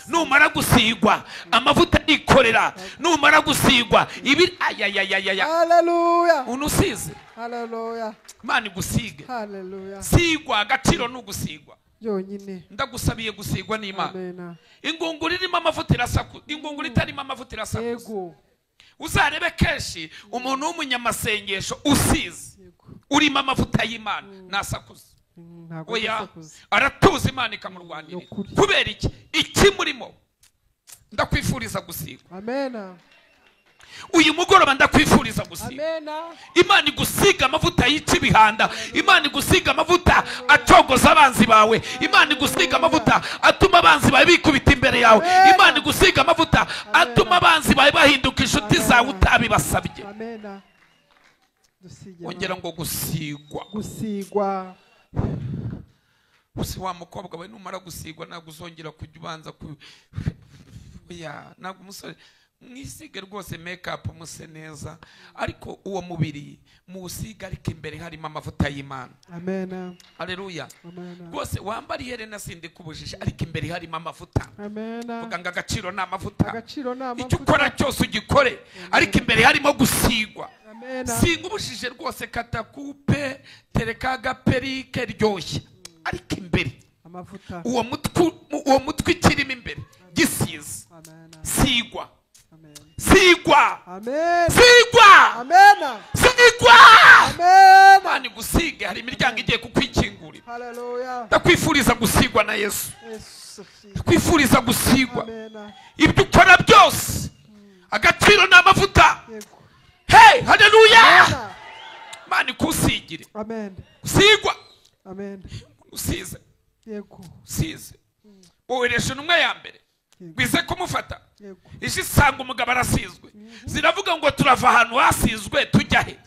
Numara gusigwa amavuta yikorera. Numara gusigwa ibi ayayayaya. Haleluya. Unusize. Haleluya. Imana igusige. Haleluya. Sigwa, agaciro nugusigwa. Yonyine. Ndagusabiye gusigwa n'Imana. Amen. Ingunguru irimo amavuta irasaku, ingunguru itarimo amavuta irasakuza. Yego. Uzarebe kenshi umuntu w'umunyamasengesho usize urimo amavuta y'Imana nasakuza. Oya, aratuza Imana ikamurwanirira. Kubera iki? Iki murimo. Ndakwifuriza gusigwa. Amen. Uyu mugoroba ndakwifuriza gusigwa. Amen. Imana igusiga amavuta yica ibihanda. Imana igusiga amavuta acogoza abanzi bawe. Imana igusiga amavuta atuma abanzi bawe bikubita imbere yawe. Imana igusiga amavuta atuma abanzi bawe bahinduka inshuti zawe utabibasabye. Amen. Ongera ngo gusigwa. Gusigwa. Usi wa mukobwa we numara gusigwa ntabwo uzongera kujya ubanza ku ya ntabwo umusore mwisige rwose make up muse neza, ariko uwo mubiri muwusiga ariko imbere harimo amavuta y'Imana. Amen. Haleluya. Amen. Rwose wambara iherena sindi kubujije ariko imbere harimo amavuta. Amen. Vuga ngo agaciro ni amavuta. Agaciro ni amavuta. Icyo ukora cyose ugikore ariko imbere harimo gusigwa. Amen. Singa ubujije rwose, katakupe tereka agaperike ryoshye ariko imbere amavuta. Uwo mutwe ikirimo imbere gisize. Amen. Sigwa. Sigwa. Amen. Sigwa. Amen. Sigwa. Amen. Imana igusige, hari imiryango igiye kukwikingurira. Haleluya. Ndakwifuriza gusigwa na Yesu. Yesu. Ndakwifuriza gusigwa. Amen. Ibyo ukora byose agaciro ni amavuta. Yego. Hey, haleluya. Imana ikusigire. Amen. Gusigwa. Amen. Usize. Yego. Usize. Wohereje intumwa ya mbere. Bize kumufata. Yego. Isanga umugabo arasizwe. Ziravuga ngo turava ahantu hasizwe tujya he?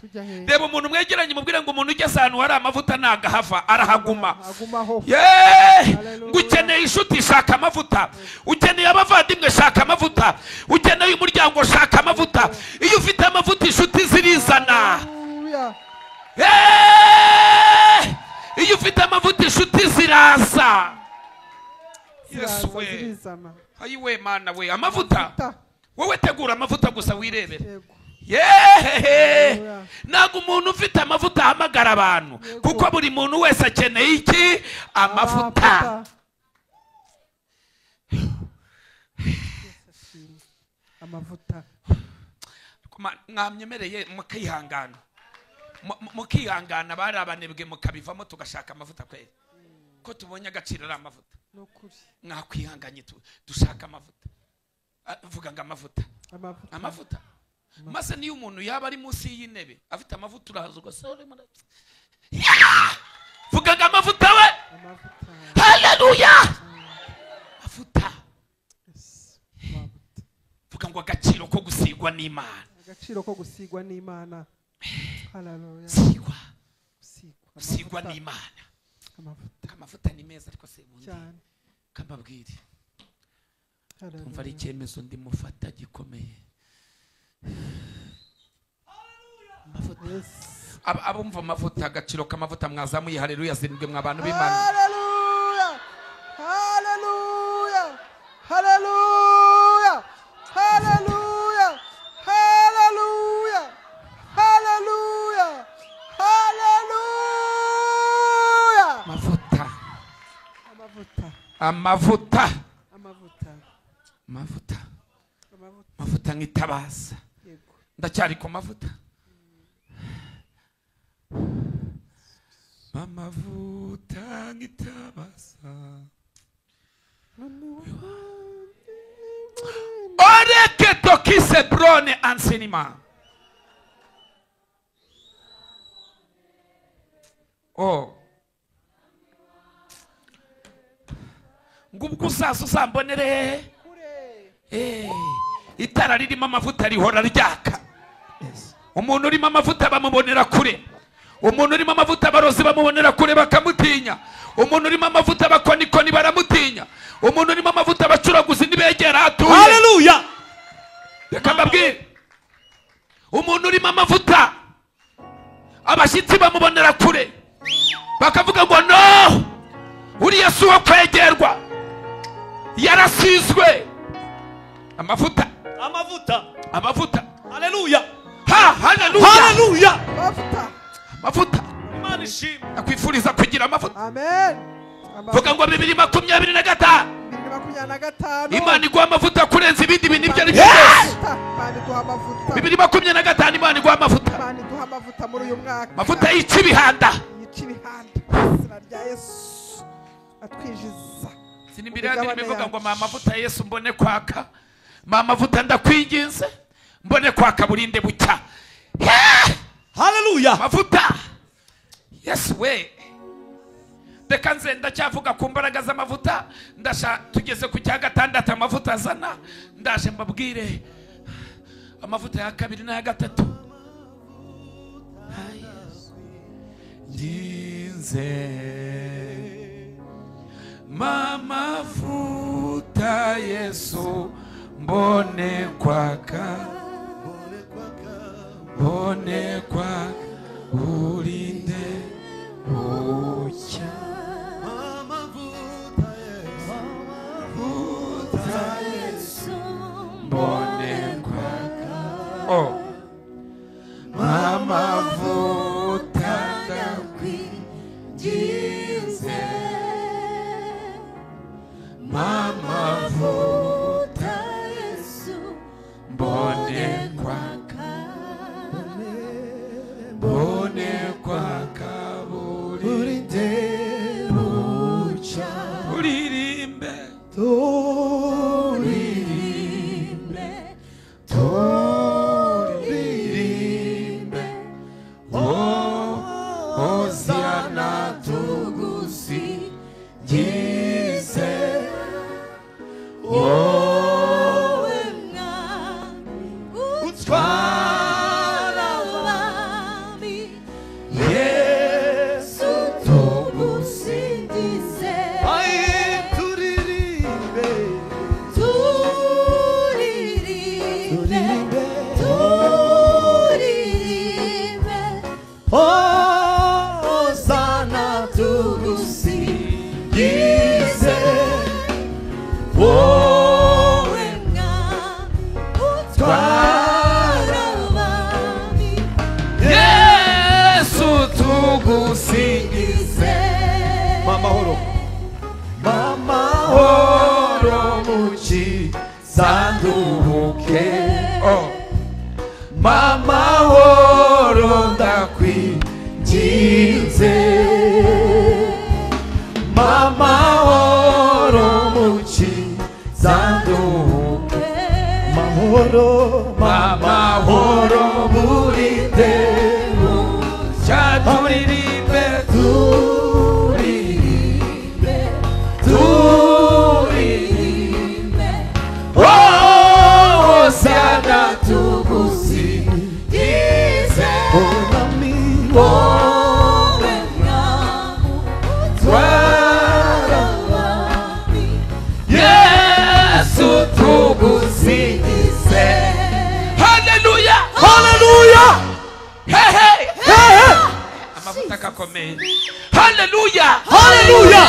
Reba umuntu mwegeranye mubwire ngo umuntu ugeze ahantu hari amavuta nagahava arahaguma. Ngo ukeneye inshuti shaka amavuta, ukeneye abavandimwe shaka amavuta, ukeneye umuryango shaka amavuta. Iyo ufite amavuta inshuti zirizana. Iyo ufite amavuta inshuti ziraza. Yesu we. Ayiwe mana we, amavuta. Wowe tegura amavuta gusa wirebere. Yehehe. Ntabwo umuntu ufite amavuta ahamagara abantu, kuko buri muntu wese akeneye iki? Amavuta. Amavuta. Mwamyemereye mukihangana. Mukihangana bari abanebwe mukabivamo tugashaka amavuta kweli. Ko tubonye agaciro ari amavuta. Nukuri. Mwakwihanganye dushaka amavuta. Vuga ngo amavuta. Amavuta. Maze niyo umuntu yaba ari munsi y'intebe afite amavuta urahaza ugasore. Vuga ngo amavuta we. Haleluya. Amavuta. Vuga ngo agaciro ko gusigwa n'Imana. Agaciro ko gusigwa n'Imana. Haleluya. Sigwa. Sigwa n'Imana. Amavuta. Amavuta ni meza ariko se bundi. Kambabwire. Umva ari icyemezo ndimufata gikomeye. Amavuta. Abumva amavuta agaciro k'amavuta mwazamuye haleluya zirindwe mwa bantu b'Imana. Haleluya. Haleluya. Haleluya. Haleluya. Haleluya. Haleluya. Haleluya. Amavuta. Amavuta. Amavuta. Amavuta. Amavuta. Amavuta nk'itabaza. Ndacyari ku mavuta. Amavuta nk'itabaza. Oreke tokise brone ansenima. Oh. Ngubwo uzaza uzambonere. Itara ririmo amavuta rihora ryaka. Umuntu urimo amavuta bamubonera kure. Umuntu urimo amavuta abarozi bamubonera kure bakamutinya. Umuntu urimo amavuta abakonikoni baramutinya. Umuntu urimo amavuta abacuraguzi ntibegera atuye. Haleluya. Reka mbabwire. Umuntu urimo amavuta abashyitsi bamubonera kure bakavuga ngo no, uriya si uwo kwegerwa, yarasizwe amavuta. Amavuta. Amavuta. Haleluya. Ha, haleluya. Haleluya. Amavuta. Amavuta. Imana ishimwe. Nakwifuriza kugira amavuta. Amen. Vuga ngo 2025. 2025. Imana iguha amavuta kurenza ibindi bintu ibyo ari byo byose. Imana iduha amavuta. 2025 Imana iguha amavuta. Imana iduha amavuta muri uyu mwaka. Amavuta yica ibihanda. Yica ibihanda. Izina rya Yesu atwinjiza. Sinimbirandi bivuga ngo mama amavuta Yesu mbone kwaka. Mama amavuta ndakwinginze mbone kwaka burinde bucya. Haleluya. Amavuta. Yesu we. Reka nze ndacyavuga ku mbaraga z'amavuta. Ndasha tugeze ku cya gatandatu amavuta azana. Ndaje mbabwire amavuta ya kabiri n'aya gatatu. Nginze mama futa Yesu mbone kwaka, mbone kwaka urinde bucya. Mavuta Yesu mbone kwaka, oh mama vuta ndakwinginze, mama vuta Yesu mbone kwaka, mbone kwaka burinde bucya. Uririmbe, turirimbe, turirimbe, oh Hosiana tugusingize, wowe mwami utwara abami, Yesu tugusingize. Turirimbe. Turirimbe, turirimbe, Hosana tugusingize, wowe mwami utwara abami, Yesu tugusingize. Mamahoro, mamahoro mukiza nduhuke. Mamahoro ndakwinginze, mamahoro mukiza nduhuke, mahoro, mamahoro burinde bucya. Turirimbe, turirimbe, turirimbe, Hosana tugusingize, Mwami, Wowe Mwami utwara abami, Yesu tugusingize. Haleluya, Haleluya, hey hey, amavuta akakomeye. Haleluya, Haleluya.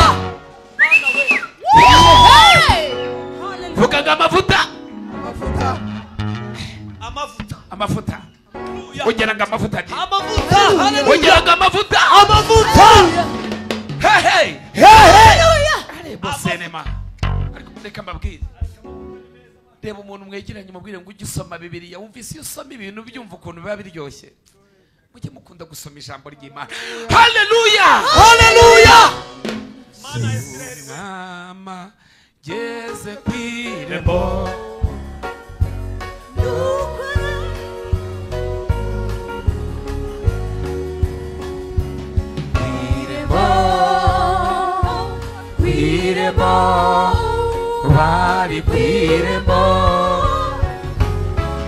Vuga ngo amavuta, Amavuta. Amavuta, amavuta, ongera ngo amavuta ni amavuta, haleluya, ongera ngo amavuta, amavuta, hey hey, hey hey. Arebo senema. Ariko reka mbabwire, reba umuntu mwegeranye mubwire ngo ujye usoma Bibiliya, wumvise iyo usoma ibintu byumva ukuntu biba biryoshye. Mujye mukunda gusoma ijambo ry'Imana. Haleluya, Haleluya. Mama geze ku irembo, ku irembo, bari ku irembo,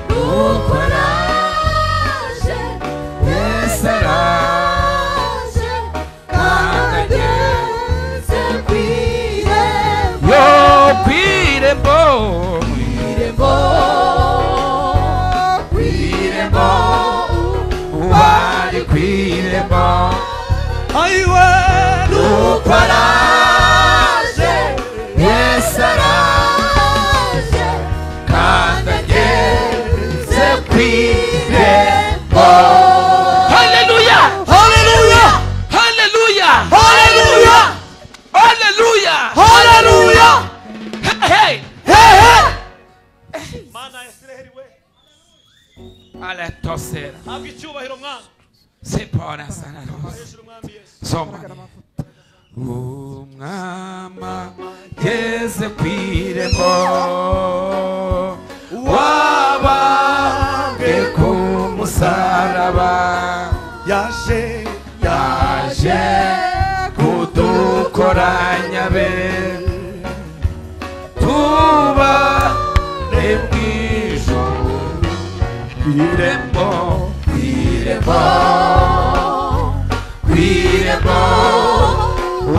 Nuko araje, Yesu araje, araje, kandi ageze ku irembo, yo ku irembo, irembo, ku irembo, bari ku irembo, Ayiwe, nuko araje, Yesu araje, araje, kandi ageze ku irembo. Haleluya, Haleluya, haleluya, Haleluya, haleluya, Haleluya. Hey, Hey hey. Mana ya Isiraheli we, aletosera habwa icyubahiro mwana, sipona sana rose hejuru mwami Yesu. soma. Umwama geze ku irembo, wabambwe ku musaraba, Yaje, yaje kudukoranya be, tubane mu ijuru. Irembo, irembo, ku irembo,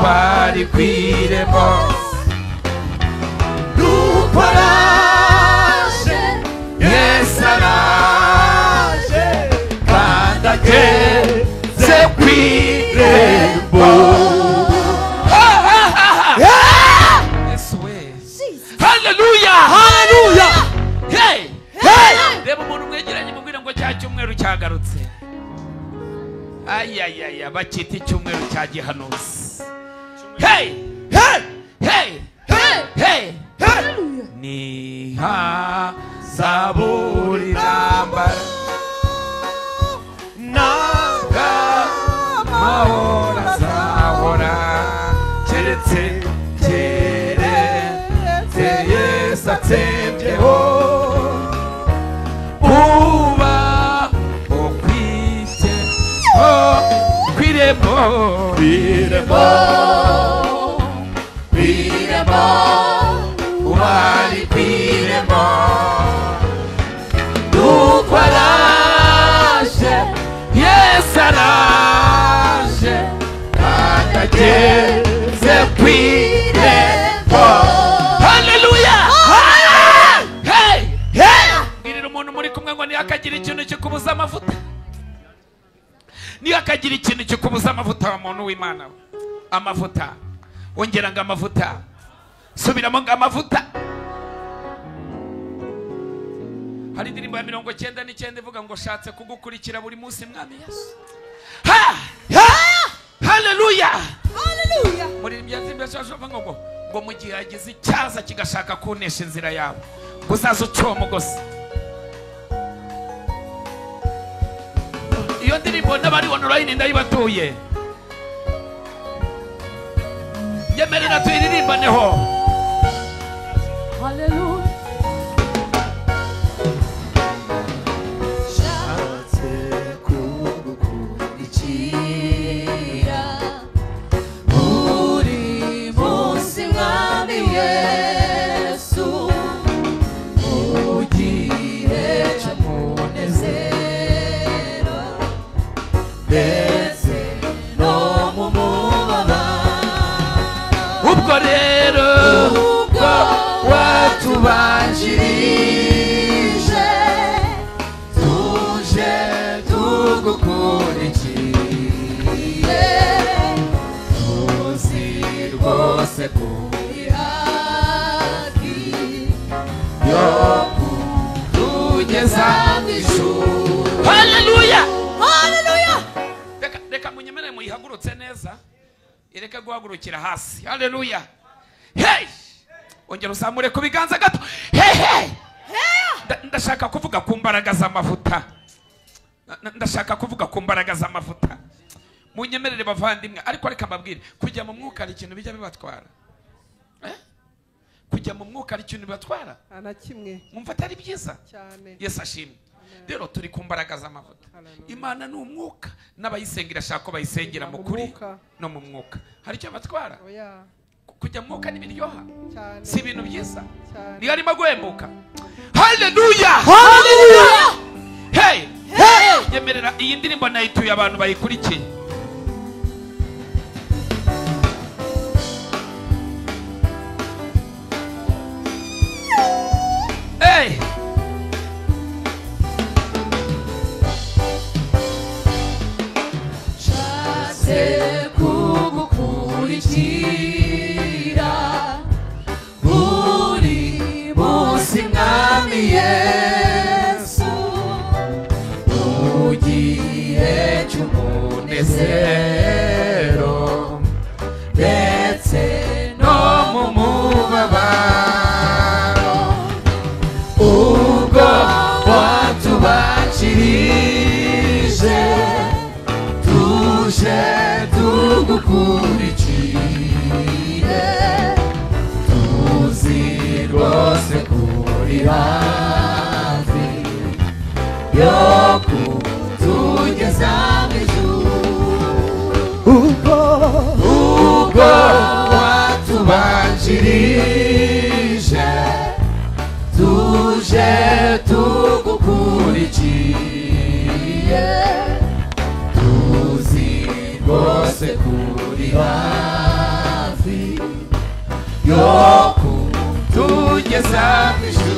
bari ku irembo, nuko araje, Yesu araje, kandi ageze ku irembo. Ha, ha, ha, ha. Yesu we, haleluya, Haleluya. hey Hey. Reba umuntu mwegeranye mubwire ngo cya cyumweru cyagarutse. Ayayaya, bakita icyumweru cya gihanuzi. Hey Hey, hey hey, hey, hey. Niha zaburi nambara Nanga mahoro azahora, keretse keretse Yesu atsembyeho, uba ukwite ku irembo, irembo, irembo, bari ku irembo, nuko araje, Yesu araje, kandi ageze ku irembo. Haleluya, hey Hey. Mbwirira umuntu muri kumwe ngo ntihakagire ikintu kikubuza amavuta, ntihakagire ikintu kikubuza amavuta wa muntu w'Imana we. Amavuta, ongera ngo amavuta, subiramo ngo amavuta. Hari indirimbo ya 99 ivuga ngo shatse kugukurikira buri munsi mwami Yesu. Ha! Haleluya! Haleluya. Muri ndirimbo yacu ngo ngo mu gihe hagize icyaza kigashaka kunesha inzira yawe, ngo uzaze uca uwo mugozi. Iyo ndirimbo n'abari online ndayibatuye. Yemerera tuyiririmbaneho. Hallelujah. Shatse kugukurikira buri munsi Mwami Yesu, mu gihe cy'umunezero ndetse no mu mubabaro. Ubwo rero ubwo watubanjirije tuje tugukurikiye, tuzi rwose kuri hafi yo kutugeza mu ijuru. Haleluya! Haleluya! Reka munyemere muyihagurutse neza, ireke guhagurukira hasi. Haleluya! Hey! Ongera uzamure ku biganza gato. Hey hey! Ndashaka kuvuga ku mbaraga z'amavuta. Ndashaka kuvuga ku mbaraga z'amavuta. Munyemerere bavandimwe, ariko reka mbabwire, kujya mu mwuka ari ikintu bijya bibatwara. Kujya mu mwuka ari ikintu bibatwara. Ana kimwe. Mwumva atari byiza? Cyane. Yesu ashimwe. Rero turi ku mbaraga z'amavuta. Imana ni umwuka, n'abayisengera ashaka ko bayisengera mu kuri no mu mwuka. Hari icyo batwara? Oya. Kujya mu mwuka nibiryoha. Si ibintu byiza. Niyo arimo guhembuka. Haleluya! Haleluya! Hey! Hey! Yemerera iyi ndirimbo nayituye abantu bayikurikiye. Hey! Shatse kugukurikira buri munsi Mwami Yesu, mu gihe cy'umunezero ndetse no mu mubabaro. Ubwo watubanjirije tuje tugukurikiye, tuzi rwose kuri hafi yo kutugeza mu ijuru. Ubwo watubanjirije tuje tugukurikiye, tuzi rwose kuri hafi yo kutugeza mu ijuru.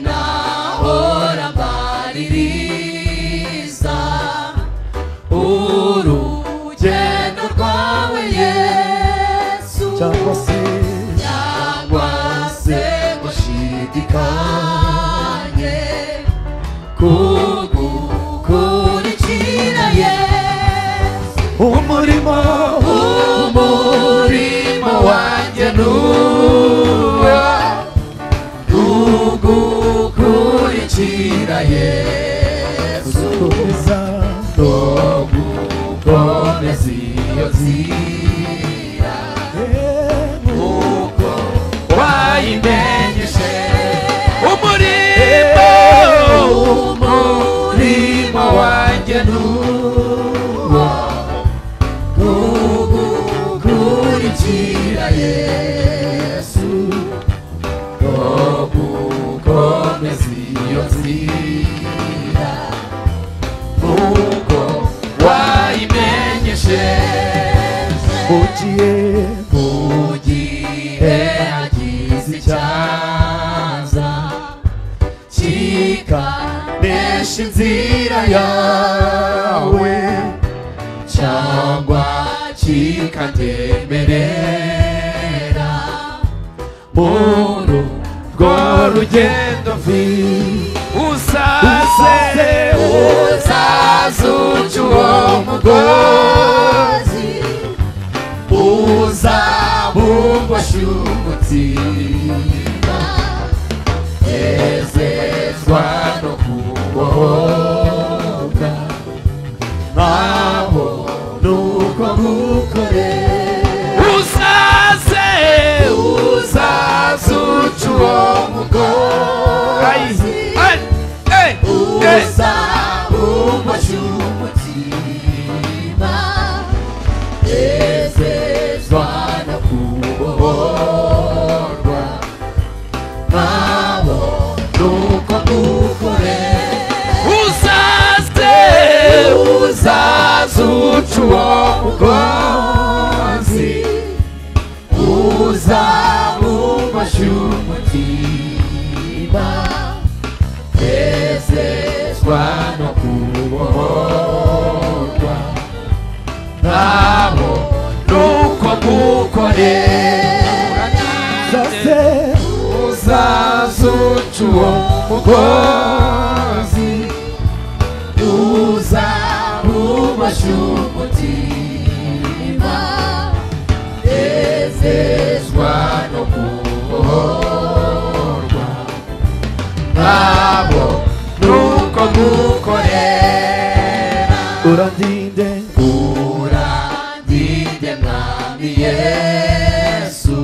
Sinahora mbaririza urugendo rwawe Yesu, cyangwa se gushidikanye kugukurikira Yesu. Umurimo wanjye nuwo kugukurikira Yesu, no gukomeza iyo nzira nk'uko wayimenyeshe. Umurimo wanjye nuwo kugukurikira Yesu, no gukomeza iyo nzira nk'uko wayimenyeshe. Mu gihe hagize icyaza kikanesha inzira yawe, cyangwa kikandemerera muri urwo rugendo uzaze uzaze uca uwo mugozi, uzabumboshye umutima, nezezwa no kubona Uzazuca uwo mugozi uzawuboshye umutima nezezwa no kubohorwa nabo nuko gukorera uzazuca uwo mugozi uzawuboshye umutima nezezwa no kubohorwa nabo nuko gukorera urandinde urandinde mwami Yesu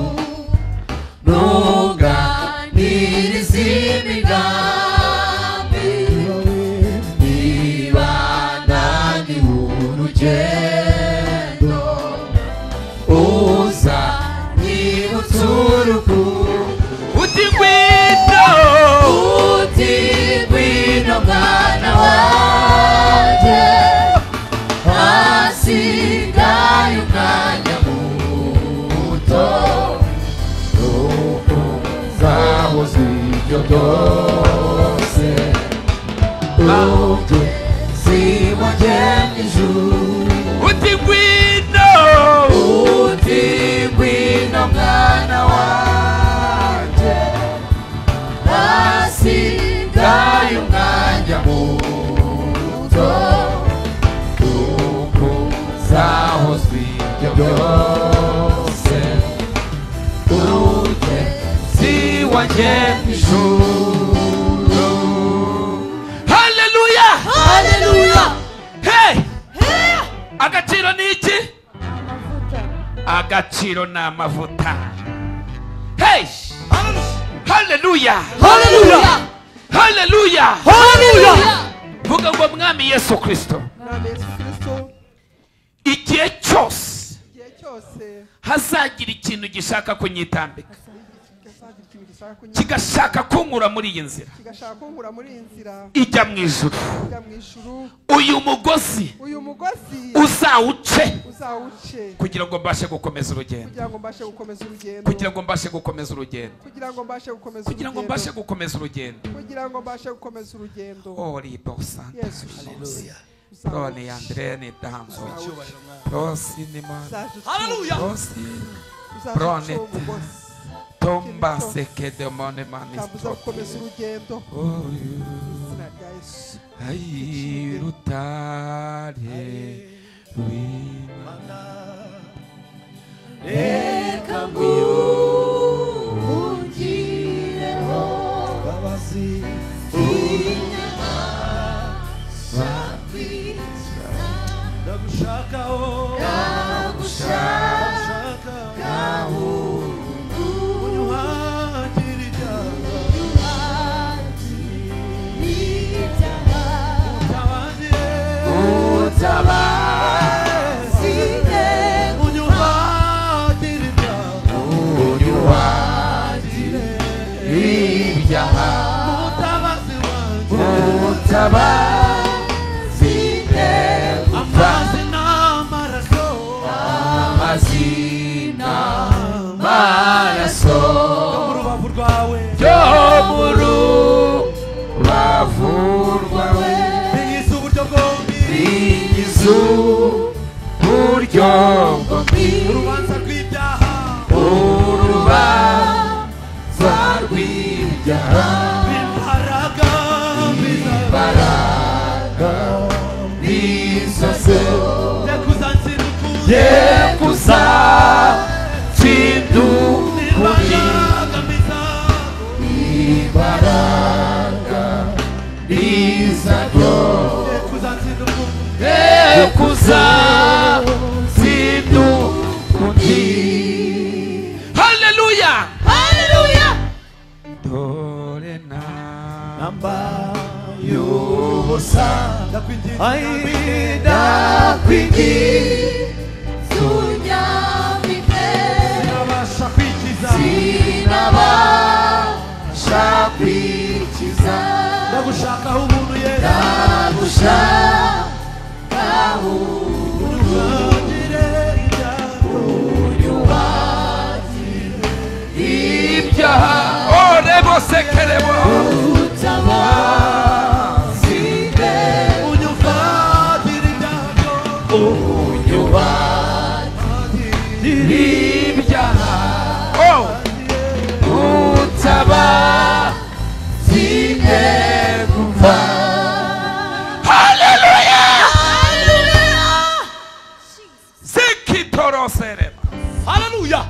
nunganirize imigambi niba naniwe urugendo uza nyibutsa urukundo uti ngwino uti ngwino mwana wanjye hasigaye umwanya muto nuko nzahoza ibyo byose ugeze iwanjye mu ijuru uti ngwino uti ngwino mwana wanjye hasigaye umwanya muto nuko nzahozwa ibyo byose ugeze iwanjye mu ijuru. Haleluya! Haleluya! Hey! Agaciro ni iki? Agaciro ni amavuta. Hey! Haleluya! Haleluya! Haleluya! Haleluya! Vuga ngo Mwami Yesu Kristo, Mwami Yesu Kristo, igihe cyose igihe cyose hazagira ikintu gishaka kunyitambika, hazagira ikintu gishaka kunyitambika, kigashaka kunkura muri iyi nzira kigashaka kunkura muri iyi nzira ijya mu ijuru, ijya mu ijuru, uyu mugozi uyu mugozi uzawuce uzawuce kugira ngo mbashe gukomeza urugendo, kugira ngo mbashe gukomeza urugendo, kugira ngo mbashe gukomeza urugendo, kugira ngo mbashe gukomeza kugira ngo mbashe gukomeza urugendo. kugira ngo mbashe gukomeza urugendo. Ori bosanta Yesu haleluya Rone Andre ni dambo Rosi ni ma Haleluya. Rosi Brone Tomba seke de mone Kambuza manisto gukomeza urugendo. Izina rya Yesu. Ai rutare rw'Imana Reka nguhungireho imbabazi ndagushakaho ndagushakaho unyuhagire ibyaha Utabazi unyuhagire ibyaha unyuhagire ibyaha mutabazi wanjye Utabazi amazi n'amaraso amazi n'amaraso yo mu rubavu rwawe yo mu rubavu rwawe binyiza uburyo bwombi binyiza uburyo bwombi urubanza rw'ibyaha urubanza rw'ibyaha imbaraga imbaraga bizose yekuzansinda ukundi yekuzatsinda ukundi imbaraga mbizago imbaraga bizaryo yekuzansinda ukundi yekuzatsinda ukundi. Haleluya! Haleluya! Dore na namba y'ubusa ndakwinginze unyambike sinabasha kwikiza sinabasha kwikiza ndagushakaho ubuntu Yesu ndagushakaho Sekerebo Hallelujah.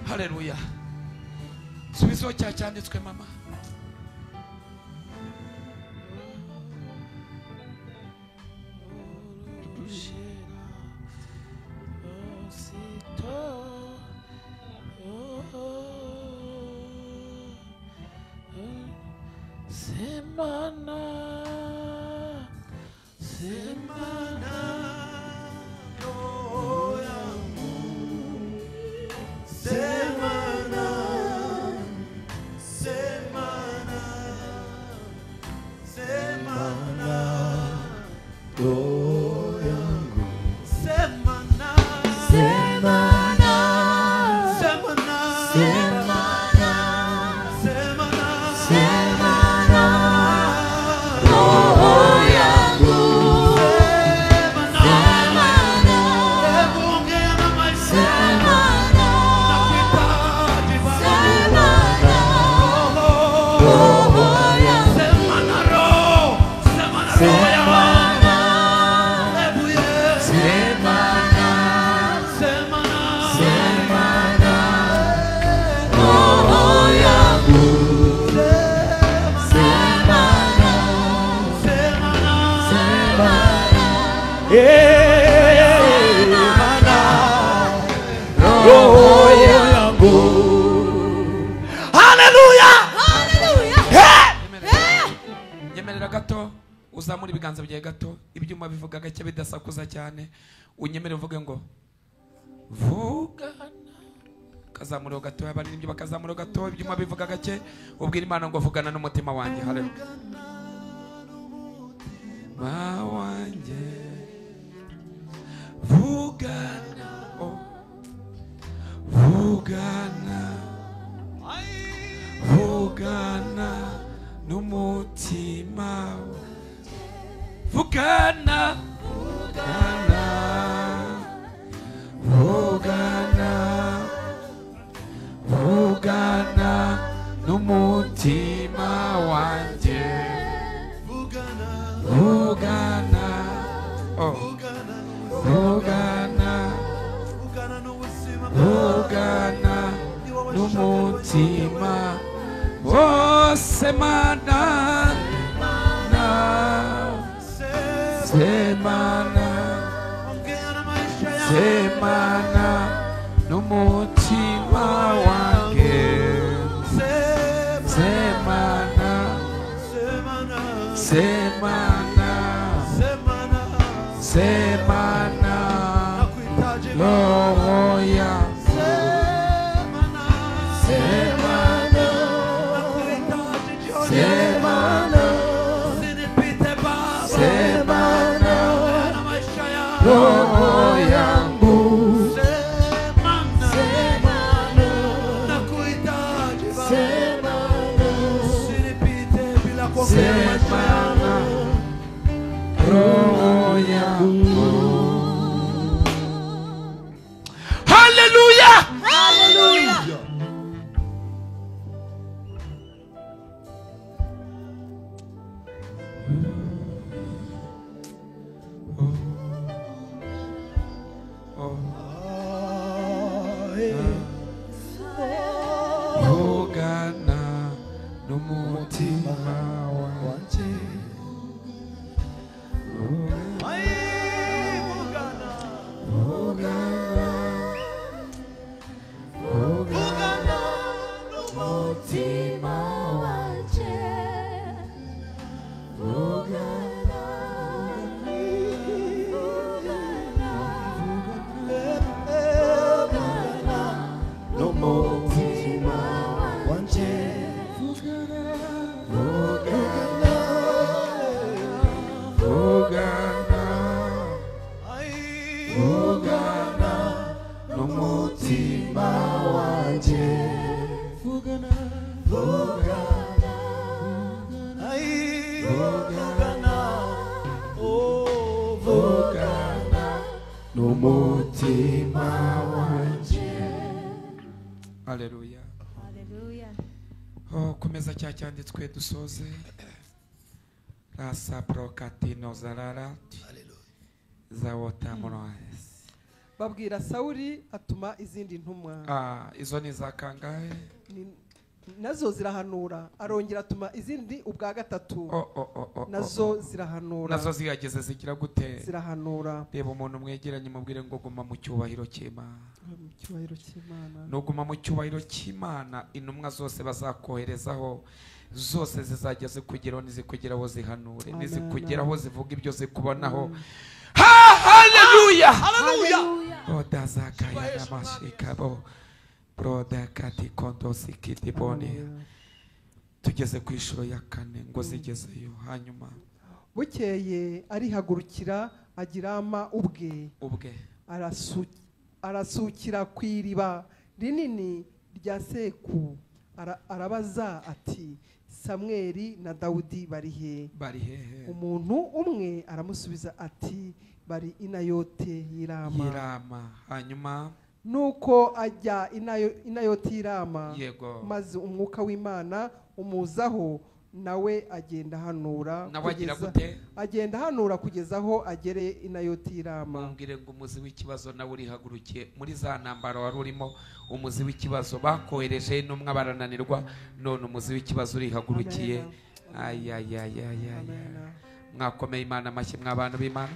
Hallelujah. Subizo cya cyanditswe mama. Semana, semana, semana, semana, semana, semana, semana, semana, semana, semana. Nyemerera gato uzamura ibiganza byawe gato, ibyuma bivuga gake bidasakuza cyane, unyemere uvuge ngo vugana. Kazamura gato, abaririmbyi bakazamura gato, ibyuma bivuga gake, ubwira Imana ngo vugana n'umutima wanjye. Haleluya. Ma wanjye vugana, oh, vugana, vugana n'umutima, vugana, vugana, vugana, vugana n'umutima wanjye, vugana, oh, vugana, vugana n'umutima, oh, semana, semana, semana n'umutima wanjye, semana, semana, semana, roho yangu, semana, semana, semana, roho yangu, semana, semana, roho yangu. Hallelujah! Hallelujah! Vugana n'umutima wanjye, vugana, vugana n'umutima wanjye, vugana, vugana, vugana n'umutima wanjye. Vugana, vugana, ai, vugana, oh, vugana n'umutima wanje. Haleluya. Haleluya. Oh, komeza cya cyanditswe dusoze. Rasa prokatino zarara. Zawotamonoes. Babwira Sawuli atuma izindi ntumwa. Izo ni za kangahe? Nazo zirahanura. Arongera atuma izindi ubwa gatatu. Nazo zirahanura. Nazo zigageze zigira gute? Zirahanura. Reba umuntu mwegeranye mubwire ngo guma mu cyubahiro cy'Imana. Mu cyubahiro cy'Imana. Nuguma mu cyubahiro cy'Imana, intumwa zose bazakoherezaho zose zizajya zikugeraho, nizikugeraho zihanure, nizikugeraho zivuga ibyo zikubonaho. Haleluya. Haleluya. Odazakaya namashikabo brodakati kondosikitiboni. Tugeze ku ishuro ya kane ngo zigezeyo. Hanyuma bukeye arihagurukira agirama ubwe arasukira ku iriba rinini rya Seku. Arabaza ati Samweli na Dawudi bari he? Bari hehe? Umuntu umwe aramusubiza ati bari Inayote y'Irama. Y'Irama. Hanyuma nuko ajya Inayote y'Irama, maze umwuka w'Imana umuzaho, nawe agenda hanura agenda hanura kugeza aho agereye Inayote y'Irama. Mumbwire ngo umuzi w'ikibazo nawe urihagurukiye muri za ntambara wari urimo. Umuzi w'ikibazo bakohereje intumwa barananirwa, none umuzi w'ikibazo urihagurukiye. Ayayayaya. Mwakomeye Imana amashyi mwa bantu b'Imana.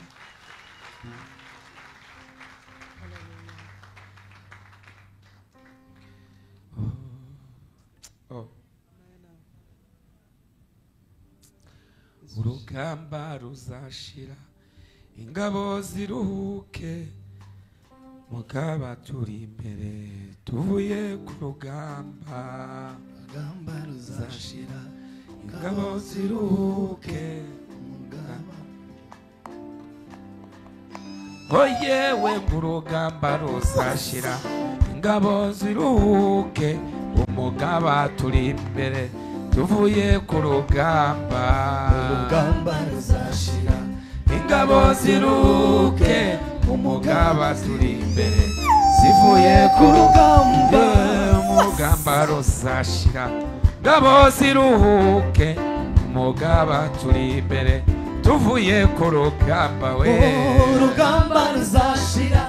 Urugamba ruzashira ingabo ziruhuke, mugaba turi imbere tuvuye ku rugamba. Urugamba ruzashira ingabo ziruhuke, oyewe urugamba ruzashira ingabo ziruhuke, umugaba turi imbere tuvuye ku rugamba. Urugamba ruzashira ingabo ziruhuke, umugaba turi imbere zivuye ku rugamba. Urugamba ruzashira ingabo ziruhuke, umugaba turi imbere tuvuye ku rugamba. We urugamba ruzashira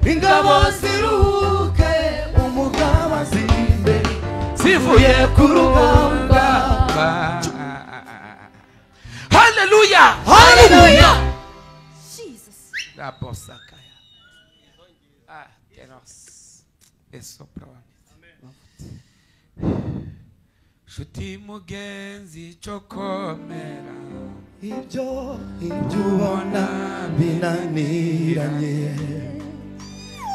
ingabo ziruhuke, umugaba ziri imbere zivuye ku rugamba. Haleluya. Haleluya. Jesus. Rabosakaya. Tenos. Eso prone. Shuti mugenzi cokomera, ibyo ubona binaniranye,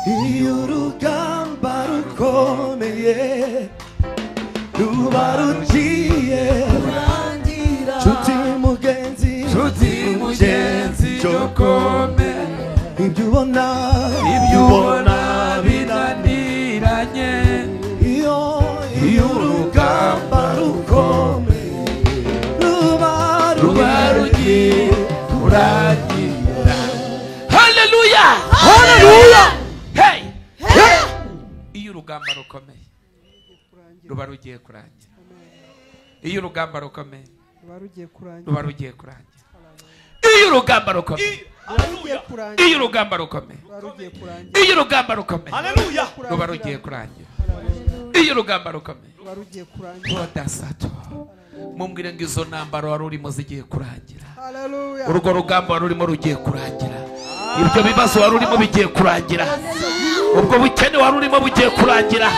iyo urugamba rukomeye ruba rugiye kurangira. Nshuti mugenzi, nshuti mugenzi cokomera, ibyo ubona binaniranye, iyo urugamba rukomeye ruba rugiye kurangira. Haleluya. Haleluya. Hey. Iyo urugamba rukomeye ruba rugiye kurangira. Iyo urugamba rukomeye ruba rugiye kurangira. Iyo urugamba rukomeye, iyo urugamba rukomeye, iyo urugamba rukomeye ruba rugiye kurangira. Iyo urugamba rukomeye ruba rugiye kurangira. Bodasato. Mumbwire ngo izo ntambaro wari urimo zigiye kurangira. Urwo rugamba wari urimo rugiye kurangira. Ibyo bibazo wari urimo bigiye kurangira. Ubwo bukene wari urimo bugiye kurangira.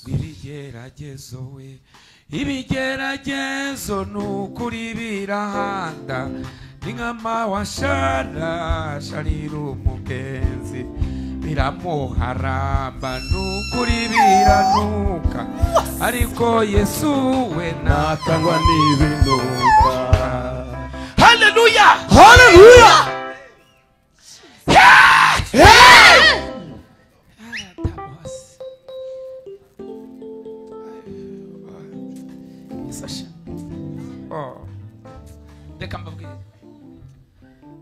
Ibigeragezo we, ibigeragezo nukuri birahanda, ni nk'amawashara sharira umugenzi, biramuharamba nukuri biranuka, ariko Yesu we nakangwa n'ibinuka. Haleluya. Haleluya. Hey! Reka mbabwire,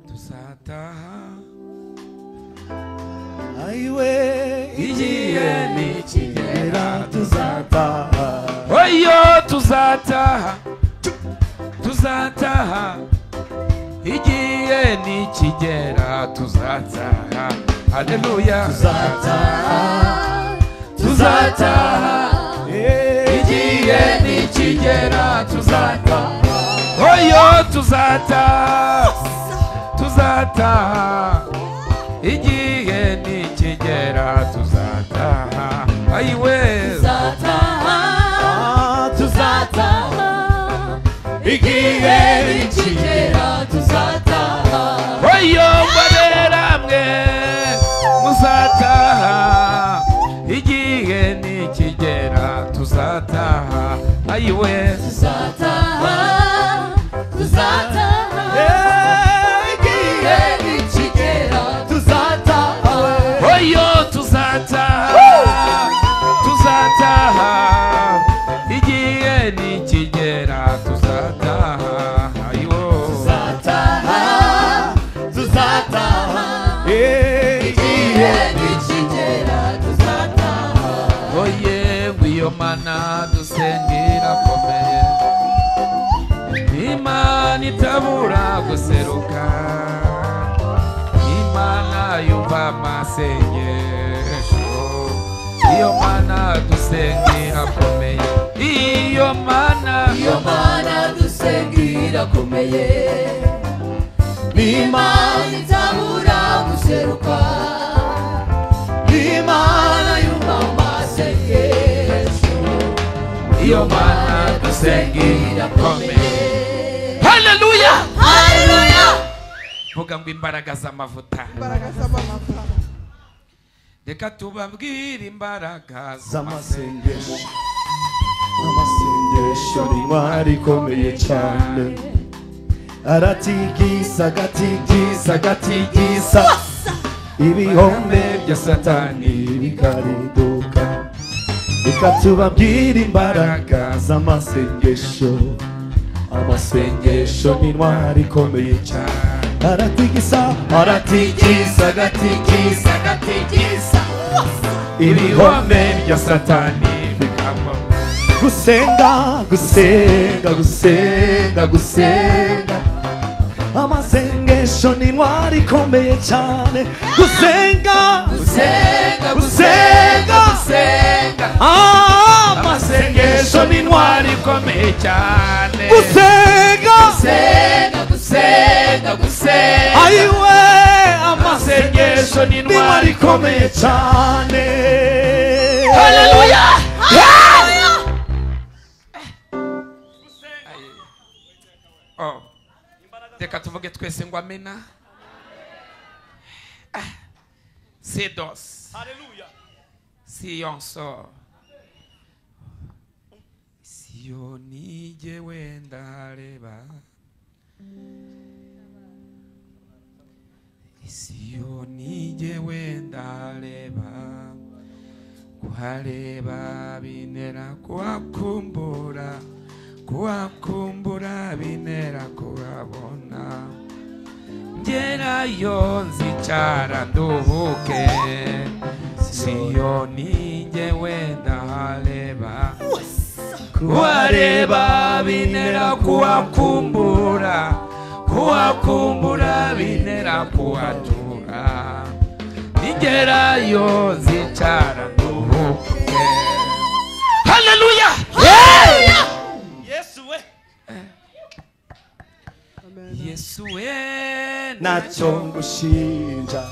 tuzataha ayiwe, igihe nikigera tuzataha. Oyo tuzataha, tuzataha, igihe nikigera tuzataha. Haleluya. Tuzataha, tuzataha, igihe nikigera tuzataha. Oyo tuzataha, tuzataha, igihe nikigera tuzataha. Ayiwe tuzataha, tuzataha, igihe nikigera tuzataha. Oyo mbaberamwe muzataha, igihe nikigera tuzataha. Ayiwe tuzataha, tuzataha, igihe nikigera tuzataha. Oyo tuzataha, tuzataha, igihe nikigera tuzataha. Ayiwo tuzataha, tuzataha, igihe nikigera tuzataha. Oye ngwiyo mana dusengera komeye, Imana itabura guseruka, Imana yumva amasengesho, iyo mana dusengera komeye, iyo mana, iyo mana dusengera komeye, Imana itabura guseruka, Imana yumva amasengesho, iyo mana dusengera komeye. Haleluya. Haleluya. Vuga ngo imbaraga z'amavuta. Imbaraga z'amavuta. Reka tubabwire imbaraga z'amasengesho. Amasengesho ni intwari ikomeye cyane, aratigisa agatigisa agatigisa ibihombe bya Satani bikariduka. Reka tubabwire imbaraga z'amasengesho. Amasengesho ni intwari ikomeye cyane, aratigisa aratigisa agatigisa agatigisa ibihome bya Satani bikagwa. Gusenga gusenga gusenga gusenga, amasengesho ni intwari ikomeye cyane. Gusenga gusenga gusenga gusenga, amasengesho ni intwari ikomeye cyane. Gusenga gusenga gusenga gusenga, ayiwe, amasengesho ni intwari ikomeye cyane. Haleluya. Oh, reka tuvuge twese ngo amena. Sedos. Haleluya. Siyonso. Siyoni jewe ndareba, Siyoni jewe ndareba, kuhareba binera kuhakumbura, kuhakumbura binera kuhabona, ngerayo nzicara nduhuke, Siyoni jewe ndareba, kuhareba binera kuhakumbura, kuhakumbura binera kuhatura, ningerayo nzicara nduhuke. Haleluya. Yesu we, Yesu we, ntacyo ngushinja,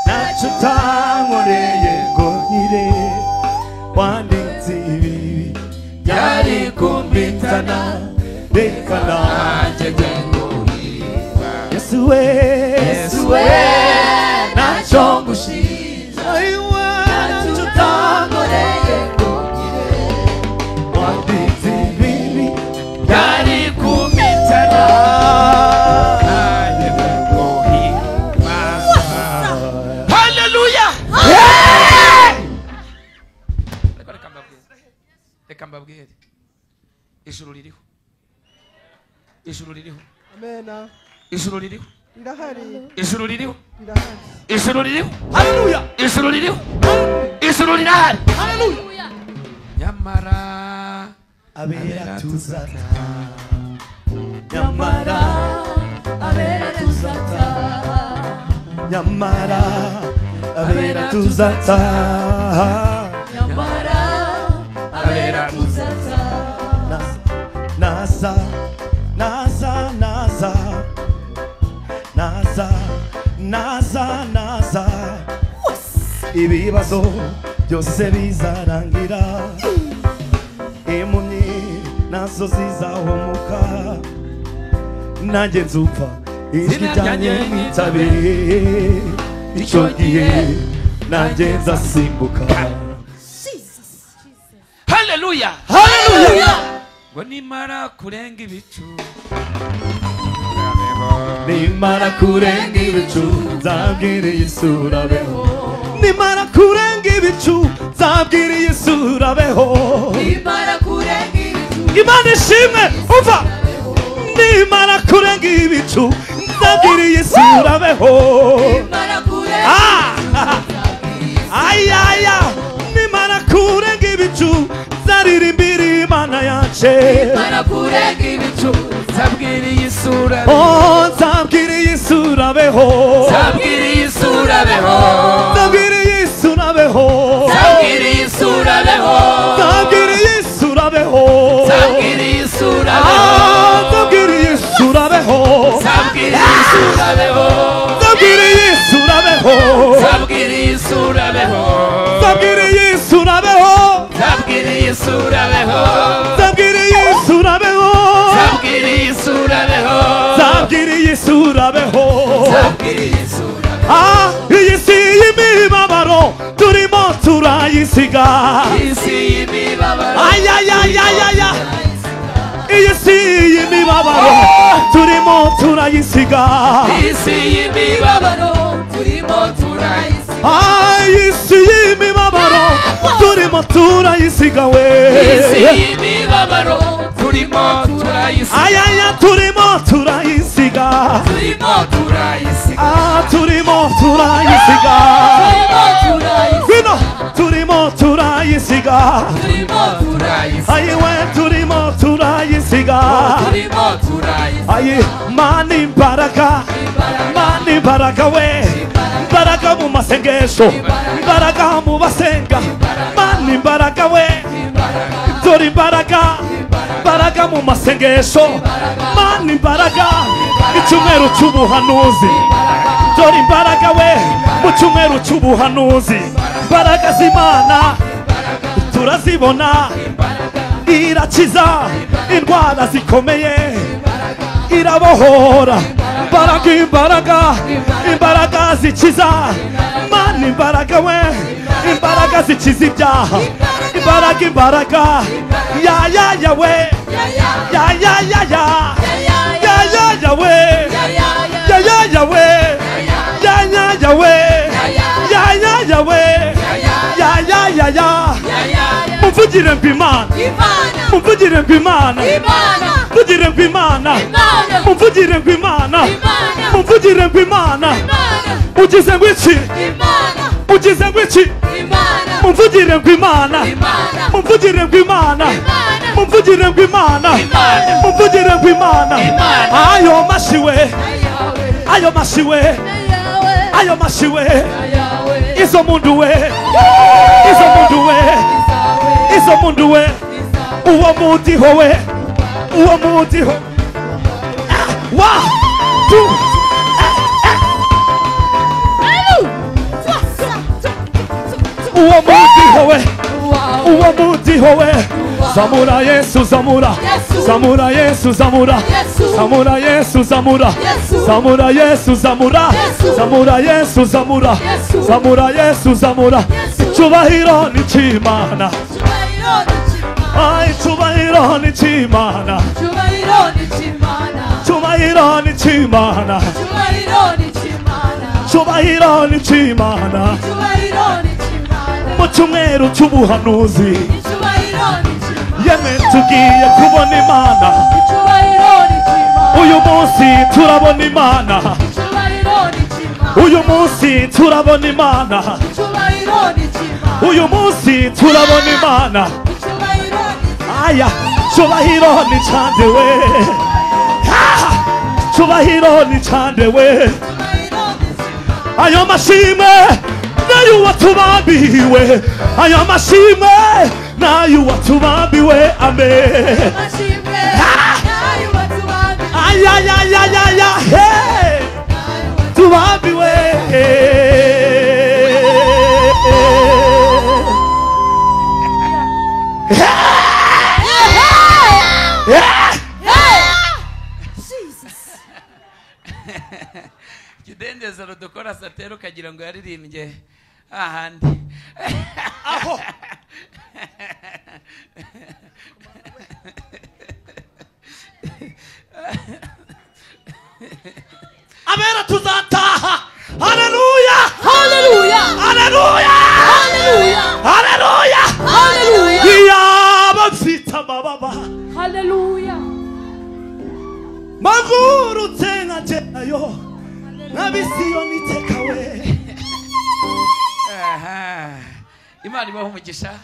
ntacyo utankoreye ngo nkire, wanditse ibibi byari kumpitana, reka nanjye nguhimba. Yesu we, Yesu we, ntacyo ngushinja, ntacyo utankoreye ngo nkire, wanditse ibibi byari kumpitana, nanjye nguhimba. Haleluya. Reka mbabwire, ijuru ririho, ijuru ririho. Amen. Ijuru ririho. Rirahari. Ijuru ririho. Rirahari. Ijuru ririho. Haleluya. Ijuru ririho. Ijuru rirahari. Haleluya. Nyamara abera tuzata. Nyamara abera tuzata. Nyamara abera tuzata. Nyamara abera tuzata. Nasa nasa nasa nasa nasa nasa ibibazo byose bizarangira impumyi nazo zizahumuka nanjye nzupfa ijwi ryanjye mwitabe icyo gihe nanjye nzasimbuka. Haleluya. Haleluya. Ngo nimara kurenga ibicu, nimara kurenga ibicu nzabwira isura beho. Nimara kurenga ibicu nzabwira isura beho. Nimara kurenga ibicu Imana ishimwe umva. Nimara kurenga ibicu nzabwira isura beho. Nimara kurenga ay ay ay. Nimara kurenga ibicu nzaririmbira Imana yacu. Nimara kurenga ibicu nzabwira isura. Oh, nzabwira isura beho. Nzabwira isura beho. Nzabwira isura beho. Nzabwira isura beho. Nzabwira isura beho. Nzabwira isura beho. Nzabwira isura beho. Nzabwira isura beho. Nzabwira isura beho. Nzabwira isura beho. Nzabwira isura beho. Nzabwira isura beho. Nzabwira isura beho. Nzabwira isura beho. Nzabwira isura beho. Nzabwira isura. Ah, iyi si y'imibabaro turimo turayisiga. Iyi si y'imibabaro. Ay ay ay ay ay. Iyi si y'imibabaro turimo turayisiga. Iyi si y'imibabaro turimo turayisiga. Ah, iyi si y'imibabaro turimo turayisiga we. Iyi si y'imibabaro turimo turayisiga. Ay ay ay turimo turayisiga. Turimo turayisiga. Ah, turimo turayisiga. Turimo turayisiga. Vino turimo turayisiga. Turimo turayisiga. Ayi we turimo turayisiga. Turimo turayisiga. Ayi mani imbaraga. Mani imbaraga we. Imbaraga mu masengesho. Imbaraga mu basenga. Mani imbaraga we. Dore imbaraga. Imbaraga mu masengesho. Mani imbaraga. Icyumweru cy'ubuhanuzi. Dore imbaraga we mu cyumweru cy'ubuhanuzi. Imbaraga z'Imana turazibona. Irakiza indwara zikomeye. Irabohora. Imbaraga imbaraga imbaraga zikiza. Mani imbaraga we. Imbaraga zikiza ibyaha. Imbaraga imbaraga ya ya ya we. Ya ya ya ya. Ya ya ya we. Ya ya ya we. Ya ya ya we. Ya ya ya we. Ya ya ya ya. Mumvugire Imana. Mumvugire Imana. Mumvugire Imana. Mumvugire Imana. Mumvugire Imana. Ugize ngo iki? Ugize ngo iki? Mumvugire Imana. Mumvugire Imana. Mumvugire Imana. Mumvugire Imana. Ayo mashiwe. Ayo mashiwe. Ayo mashiwe. Izo mundu we. Izo mundu we. Izo mundu we. Uwo mudiho we. Uwo mudiho. 1 2 Uwo mudiho we. Uwo mudiho we. Zamura Yesu zamura. Zamura Yesu zamura. Zamura Yesu zamura. Zamura Yesu zamura. Zamura Yesu zamura. Zamura Yesu zamura. Icyubahiro ni cy'Imana. Ay, icyubahiro ni cy'Imana. Icyubahiro ni cy'Imana. Icyubahiro ni cy'Imana. Mu cyumweru cy'ubuhanuzi. Yemwe tugiye kubona Imana. Uyu munsi turabona Imana. Uyu munsi turabona Imana. Uyu munsi turabona Imana. Aya, cyubahiro ni cyande we. Cyubahiro ni cyande we. Ayo mashimwe nayo watubambiwe. Ayo mashimwe nayo watubambiwe. Amen. Ay ay ay ay ay ay, hey, tubambiwe. Jesus. Kidendezi rudukora satero kagira ngo yaririmbye ahandi. Aho. Abera tuzataha. Haleluya. Haleluya. Haleluya. Haleluya. Haleluya. Haleluya. Iyaba mfite amababa. Haleluya. Magurutse nkagerayo nk'abisiyoni iteka we. Aha. Imana ibahe umugisha.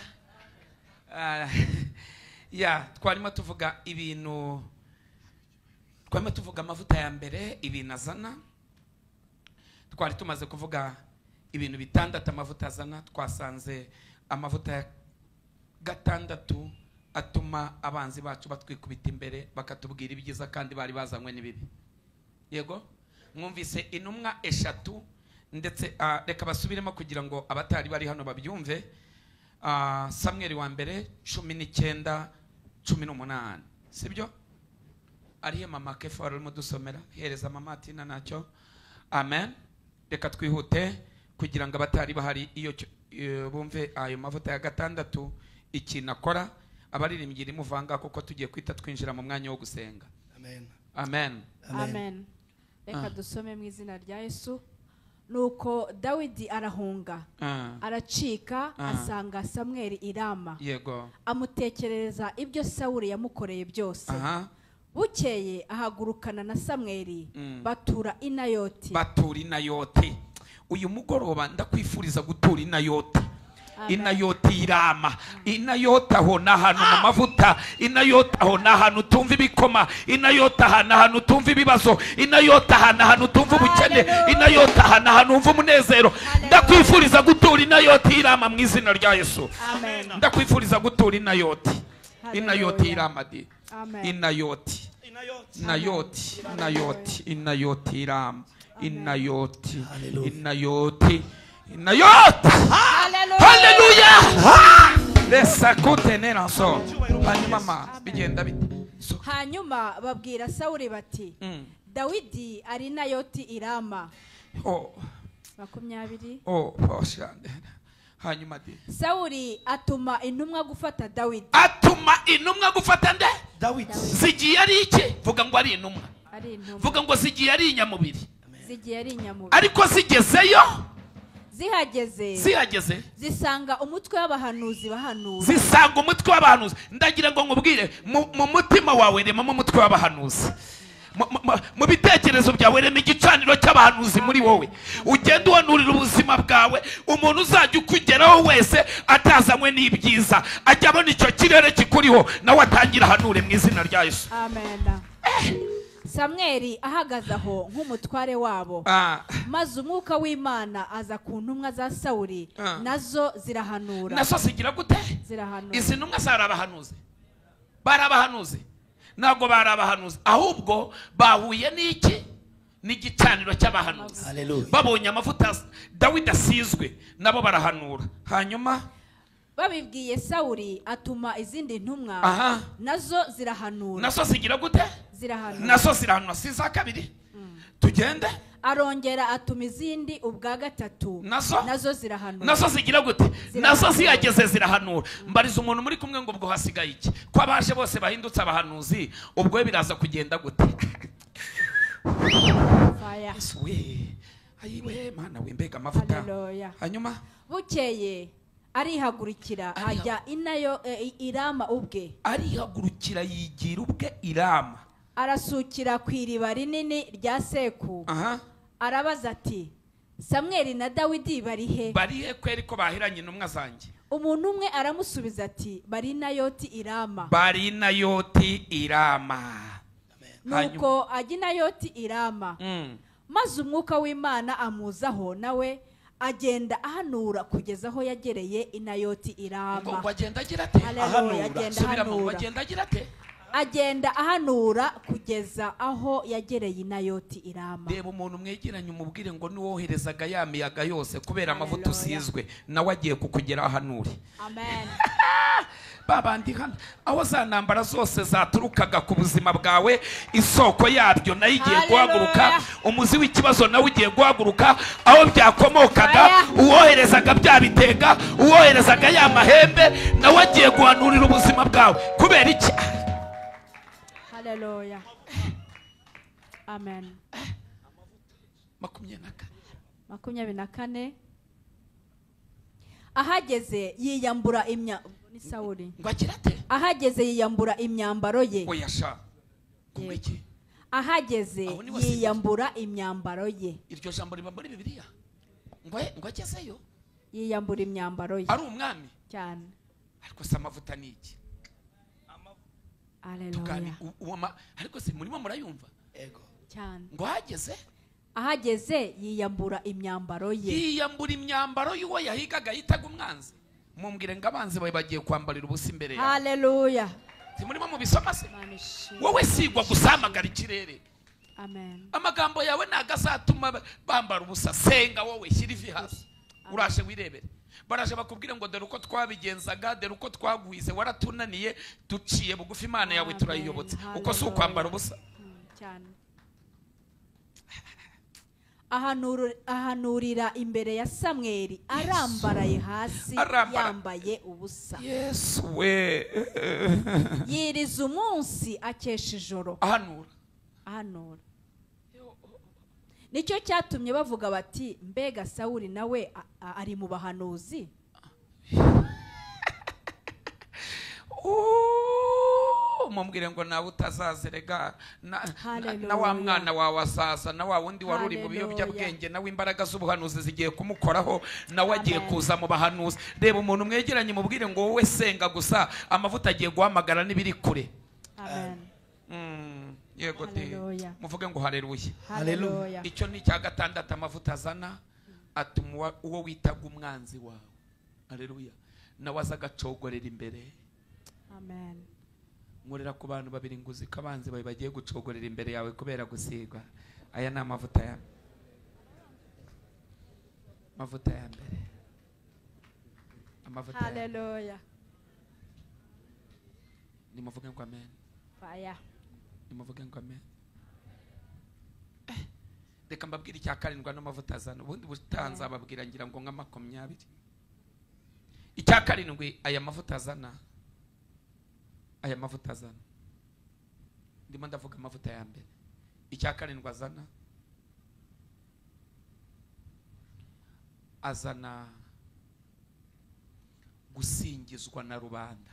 Ya, twarimo tuvuga ibintu, twarimo tuvuga amavuta ya mbere ibintu azana. Twari tumaze kuvuga ibintu bitandatu amavuta azana. Twasanze amavuta ya gatandatu atuma abanzi bacu batwikubita imbere bakatubwira ibyiza kandi bari bazanywe n'ibibi. Yego, mwumvise intumwa eshatu ndetse reka basubiremo kugira ngo abatari bari hano babyumve. Samweli wa mbere 19:18, sibyo? Arihe mama Kefa arimo dusomera, hereza mama Tina nacyo. Amen. Reka twihute kugira ngo abatari bahari iyo bumve ayo mavuta ya gatandatu ikintu akora. Abaririmbyi rimuvanga kuko tugiye kwita twinjira mu mwanya wo gusenga. Amen. Amen. Amen. Reka dusome mu izina rya Yesu. Nuko Dawidi arahunga, aracika, asanga Samweli i Rama. Yego. Amutekerereza ibyo Sawuli yamukoreye byose. Bukeye ahagurukana na Samweli, batura i Nayoti. Batura i Nayoti. Uyu mugoroba ndakwifuriza gutura i Nayoti. Inayoti irama. Inayoti aho ni ahantu mu mavuta. Inayoti aho ni ahantu utumva ibikoma. Inayoti aha ni ahantu utumva ibibazo. Inayoti aha ni ahantu utumva ubukene. Inayoti aha ni ahantu wumva umunezero. Ndakwifuriza gutura Inayoti irama mu izina rya Yesu. Ndakwifuriza gutura Inayoti. Inayoti irama di. Inayoti. Inayoti. Inayoti. Inayoti irama. Inayoti. Inayoti. Inayoti. Haleluya. Resa kutenera so. Hanyuma bigenda bite? Hanyuma babwira Sawuli bati Dawidi ari Nayoti i Rama. Oh. 20. Oh, oshande. Hanyuma di. Sawuli atuma intumwa gufata Dawidi. Atuma intumwa gufata nde? Dawidi. Zigiye ari iki? Vuga ngo ari intumwa. Ari intumwa. Vuga ngo zigiye ari inyamubiri. Zigiye ari inyamubiri. Ariko zigezeyo zihageze zisanga umutwe w'abahanuzi bahanura. Zisanga umutwe w'abahanuzi. Ndagira ngo nkubwire mu mutima wawe remamo umutwe w'abahanuzi. Mu bitekerezo byawe rema igicaniro cy'abahanuzi muri wowe. Ugende uhanurira ubuzima bwawe. Umuntu uzajya ukugeraho wese atazanywe n'ibyiza ajya abona icyo kirere kikuriho nawe atangira ahanure mu izina rya Yesu. Amen. Samweli ahagaze aho nk'umutware wabo, maze umwuka w'Imana aza ku ntumwa za Sawuli, nazo zirahanura. Nazo zigira gute? Zirahanura. Izi ntumwa zarabahanuzi. Barabahanuzi. Ntabwo barabahanuzi, ahubwo bahuye n'iki? N'igicaniro cy'abahanuzi. Babonye amavuta Dawidi asizwe nabo barahanura. Hanyuma babibwiye Sawuli atuma izindi ntumwa, nazo zirahanura. Nazo zigira gute? Zirahanura. Nazo zirahanura. Si za kabiri. Tugende. Arongera atuma izindi ubwa gatatu, nazo zirahanura. Nazo zigira gute? Nazo ziyageze zirahanura. Mbariza umuntu muri kumwe ngo ubwo hasigaye iki? Ko abaje bose bahindutse abahanuzi, ubwo biraza kugenda gute? Yesu we. Ayiwe mana we mbega amavuta. Hanyuma bukeye arihagurukira ajya inayo Irama ubwe. Arihagurukira yigira ubwe Irama. Arasukira ku iriba rinini rya Seku. Arabaza ati Samweli na Dawidi bari he? Bari he kweri ko bahiranye intumwa zanjye? Umuntu umwe aramusubiza ati bari Nayoti Irama. Bari Nayoti Irama. Nuko ajya Nayoti Irama. Maze umwuka w'Imana amuzaho, nawe agenda ahanura kugeza aho yagereye i Nayoti Irama. Ngo agenda agira ate? Ahanura. Agenda agira ate? Agenda ahanura kugeza aho yagereye i Nayoti Irama. Reba umuntu mwegeranye umubwire ngo nuwoherezaga ya miyaga yose kubera amavuta usizwe, nawe agiye kukugera ahanure. Amen. Babandi hano aho za ntambara zose zaturukaga ku buzima bwawe, isoko yabyo nayo igiye guhaguruka, umuzi w'ikibazo nawe ugiye guhaguruka, aho byakomokaga, uwoherezaga bya bitega, uwoherezaga ya mahembe, nawe agiye guhanurira ubuzima bwawe. Kubera iki? Hallelujah. Amen. 24. Ahageze yiyambura ni Sawuli. Ahageze yiyambura imyambaro ye. Oya kumwiki. Ahageze yiyambura imyambaro ye. Iryo jambo riba muri Bibiliya. Ngo agezeyo yiyambura imyambaro ye. Ari umwami cyane. Ariko se amavuta ni iki? Haleluya. Ariko se murimo murayumva? Ego. Cyane. Ngo ahageze? Ahageze yiyambura imyambaro ye. Yiyambura imyambaro y'uwo yahigaga yitaga umwanzi. Mumbwire ngo abanzi bawe bagiye kwambarira ubusa imbere yawe. Haleluya. Timurimo mubisoma se? Wowe sigwa gusamagara ikirere. Amen. Amagambo yawe nagazatuma bambara ubusa. Senga wowe, shyira ivi hasi. Uraje wirebere. Baraje bakubwira ngo dore uko twabigenzaga, dore uko twagwize, waratunaniye, duciye bugufi, Imana yawe turayiyobotse. Uko si ukwambara ubusa cyane. Ahanurira imbere ya Samweli arambaraye hasi yambaye ubusa. Yesu we. Yiriza umunsi akesha ijoro. Ahanura. Ahanura. Nicyo cyatumye bavuga bati mbega Sawuli nawe ari mu bahanuzi. Mumubwire ngo nawe utazazerega na wa mwana wawe azaza, na wa wundi wari uri mu biyobyabwenge, nawe imbaraga z'ubuhanuzi zigiye kumukoraho, nawe agiye kuza mu bahanuzi. Reba umuntu mwegeranye mubwire ngo wowe senga gusa, amavuta agiye guhamagara n'ibiri kure. Amen. Yego de. Muvuge ngo haleluya. Haleluya. Icyo ni icya gatandatu amavuta azana, atuma uwo witaga umwanzi wawe, haleluya, nawe aza agacogorera imbere. Amen. Nkorera ku bantu babiri nguzi ko abanzi bawe bagiye gucogorera imbere yawe kubera gusigwa. Aya ni amavuta ya mavuta ya mbere. Amavuta. Haleluya. Nimuvuge ngo amen. Fire. Nimuvuge ngo amen. Reka mbabwire icya karindwi n'amavuta azana. Ubundi butanza ababwira ngira ngo nka 20. Icya karindwi aya mavuta azana. Aya mavuta azana. Ndimo ndavuga amavuta ya mbere. Icya karindwi azana, azana gusingizwa na rubanda.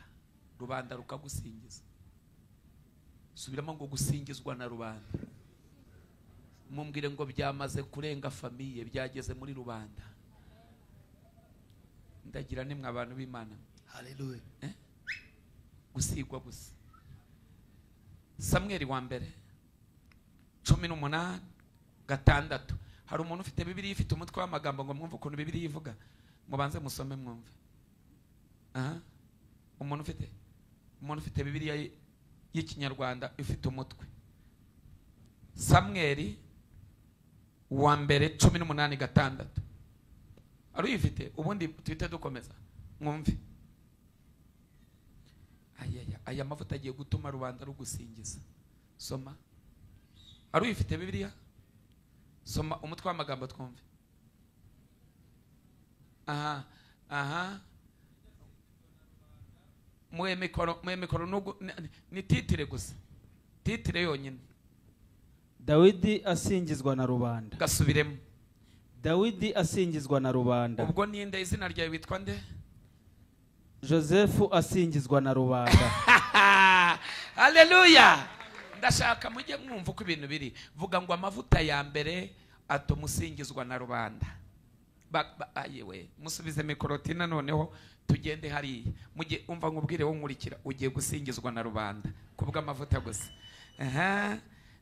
Rubanda rukagusingiza. Subiramo ngo gusingizwa na rubanda. Mumbwire ngo byamaze kurenga famiye, byageze muri rubanda. Ndagira nimwe abantu b'Imana. Haleluya. Gusigwa gusa. Samweli wa mbere 18:6. Hari umuntu ufite Bibiliya ifite umutwe w'amagambo ngo mwumve ukuntu Bibiliya ivuga? Mubanze musome mwumve. Umuntu ufite Bibiliya y'Ikinyarwanda ifite umutwe. Samweli wa mbere 18:6. Ari uyifite? Ubundi tuhite dukomeza mwumve. Aya mavuta agiye gutuma rubanda rugusingiza. Soma. Ari uyifite Bibiliya? Soma umutwe w'amagambo twumve. Aha. Mwe mikoro ni titire gusa. Titire yonyine. Dawidi asingizwa na rubanda. Gasubiremo. Dawidi asingizwa na rubanda. Ubwo ninde izina ryawe witwa nde? Joseph asingizwa na rubanda. Haleluya. Ndashaka mujye mwumva uko ibintu biri. Vuga ngo amavuta ya mbere atuma usingizwa na rubanda. Ayewe musubize mikorotina noneho tugende hariya. Mujye umva nkubwire wo nkurikira, ugiye gusingizwa na rubanda kubwa amavuta gusa.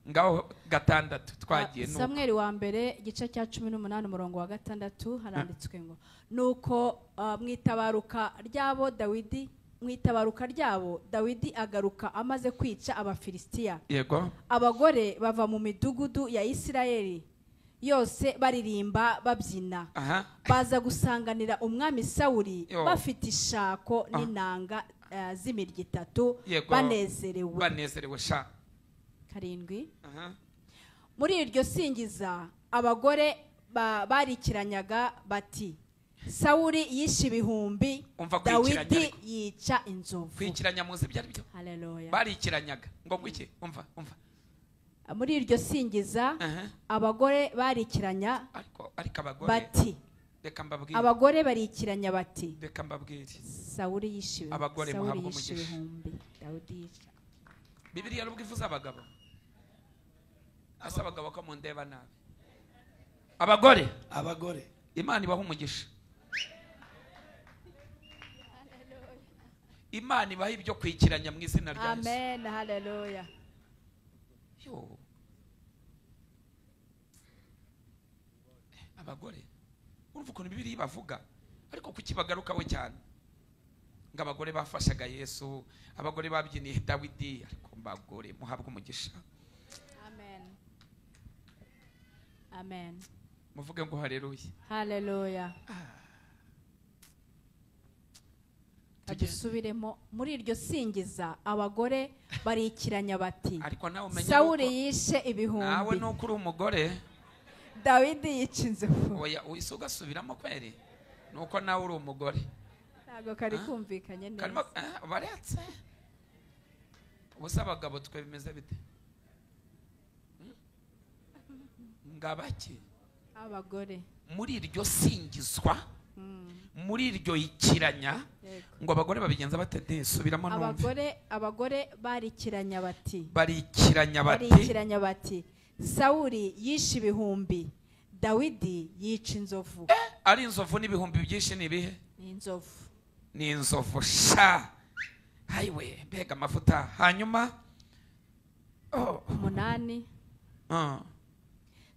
Ngaho gatandatu twagiye nuko. Samweli wa mbere igice cya 18 umurongo wa 6 haranditswe ngo nuko mwitabaruka ryabo Dawidi, mwitabaruka ryabo Dawidi agaruka amaze kwica Abafilisitiya. Yego. Abagore bava mu midugudu ya Isirayeli yose baririmba babyina. Baza gusanganira umwami Sawuli bafite ishako n'inanga z'imirya itatu banezerewe. Banezerewe sha. 7. Muri iryo singiza abagore barikiranyaga bati Sawuli yishe ibihumbi, Dawidi yica inzovu. Kwikiranya muzi byari byo. Haleluya. Barikiranyaga ngo gwiki umva. Muri iryo singiza abagore barikiranya ariko abagore bati reka mbabwire. Abagore barikiranya bati reka mbabwire. Sawuli yishe abagore muhabwa umugisha. Dawidi yica. Bibiliya nubwo ivuze abagabo, asa abagabo ko mundeba nabi. Abagore, abagore Imana ibaha umugisha. Imana ibaha ibyo kwikiranya mu izina rya Yesu. Amen, haleluya. Yo. Abagore urumva ukuntu Bibiliya ibavuga, ariko kuki bagarukaho cyane? Ngo abagore bafashaga Yesu, abagore babyiniye Dawidi, ariko mbagore muhabwe umugisha. Amen. Amen. Muvuge ngo haleluya. Haleluya. Tujisubiremo muri iryo singiza abagore barikiranya bati ariko nawe umenye Sawuli yishe ibihumbi. Nawe nuko uri umugore Dawidi yica inzovu. Oya wisuga subiramo kweri nuko nawe uri umugore. Ntago kari kumvikanye neza. Karimo baretse. Ubusa abagabo twe bimeze bite? Ngabaki abagore muri iryo singizwa, muri iryo ikiranya ngo abagore babigenza bate? Subiramo numve. Abagore barikiranya bati, barikiranya bati Sawuli yishe ibihumbi, Dawidi yica inzovu. Ari inzovu n'ibihumbi byinshi ni ibihe? Ni inzovu. Ni inzovu sha. Hayiwe mbega amavuta. Hanyuma 8.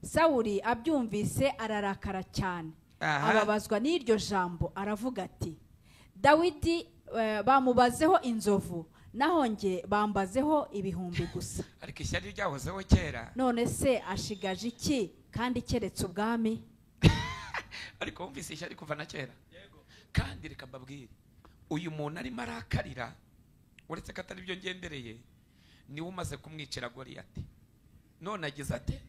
Sawuli abyumvise ararakara cyane, ababazwa n'iryo jambo, aravuga ati Dawidi bamubazeho inzovu, naho nge bambazeho ibihumbi gusa. Ariko ishyari ryahozeho kera. None se ashigaje iki kandi keretse ubwami? Ariko wumvise ishyari kuva na kera. Kandi reka mbabwire, uyu muntu arimo arakarira, uretse ko atari byo ngendereye, niwe umaze kumwicira Goliyati. None agize ate?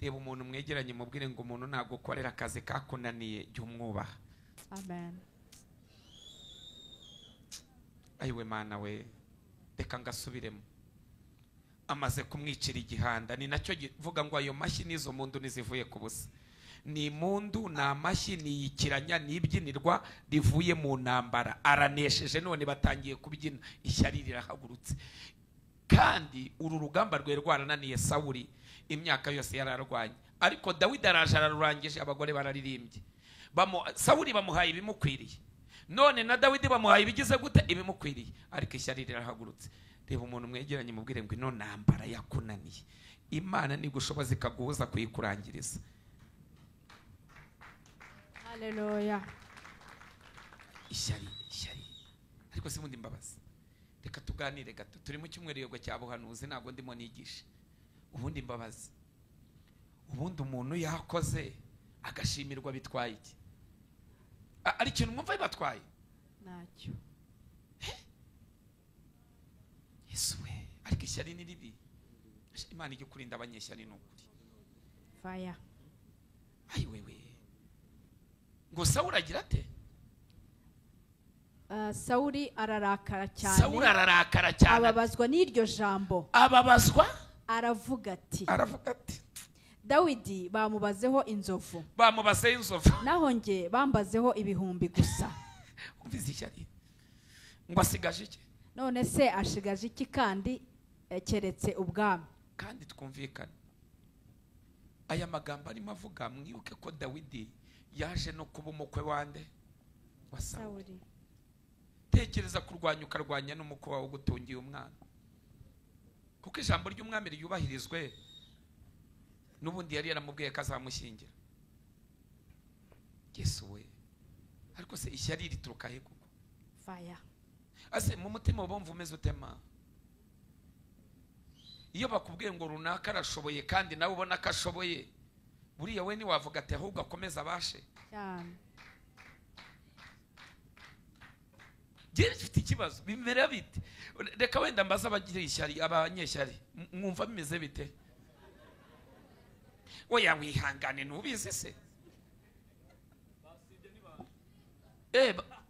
Reba umuntu mwegeranye mubwire ngo umuntu nagukorera akazi kakunaniye jya umwubaha. Amen. Ayiwe mana we, reka ngasubiremo. Amaze kumwicira igihanda, ni nacyo vuga ngo ayo mashyi n'izo mundu nizivuye ku busa. Ni mundu ni amashyi ni ikiranya ni ibyinirwa rivuye mu ntambara. Aranesheje none batangiye kubyina, ishyari rirahagurutse. Kandi uru rugamba rwe rwarananiye Sawuli imyaka yose yararwanye, ariko Dawidi araje ararurangije, abagore bararirimbye. Sawuli bamuhaye ibimukwiriye, none na Dawidi bamuhaye ibigize gute? Ibimukwiriye. Ariko ishyari rirahagurutse. Reba umuntu mwegeranye mubwire ngo ino ntambara yakunaniye, Imana nigushoboza ikaguhuza kuyikurangiriza. Haleluya. Ishyari, ishyari. Ariko si bundi mbabazi, reka tuganire gato. Turi mu cyumweru yego cya buhanuzi, ntabwo ndimo nigisha. Ubundi mbabazi, ubundi umuntu yakoze agashimirwa bitwaye iki? Ari ikintu mwumva bibatwaye? Ntacyo. Yesu we, ariko ishyari ni ribi. Imana ijya kurinda abanyeshyari ni ukuri. Fire. Ayi wewe. Ngo Sawuli agira ate? Sawuli ararakara cyane. Sawuli ararakara cyane. Ababazwa n'iryo jambo. Ababazwa? Aravuga ati. Dawidi bamubazeho inzovu. Bamubazeho inzovu. Naho nge bambazeho ibihumbi gusa. Umvise ishyari. Ngo asigaje iki? None se ashigaje iki kandi Keretse ubwami. Kandi twumvikane, aya magambo arimo avuga, mwibuke ko Dawidi yaje no kuba umukwe wande? Wa Sawuli. Tekereza kurwanya, ukarwanya n'umukwe wawe ugutungiye umwana, kuko ijambo ry'umwami ryubahirizwe. N'ubundi yari yaramubwiye ko azamushyingira. Yesu we, ariko se ishyari rituruka he koko? Fire. Ase mu mutima uba wumva umeze utema iyo bakubwiye ngo runaka arashoboye kandi nawe ubona ko ashoboye? Buriya we ntiwavuga ati ahubwo akomeze abashe? Cyane. Njye mfite ikibazo, bimera bite? Reka wenda mbaze abagira ishyari, abanyeshyari, mwumva bimeze bite? Oya, wihangane, ntubizi se?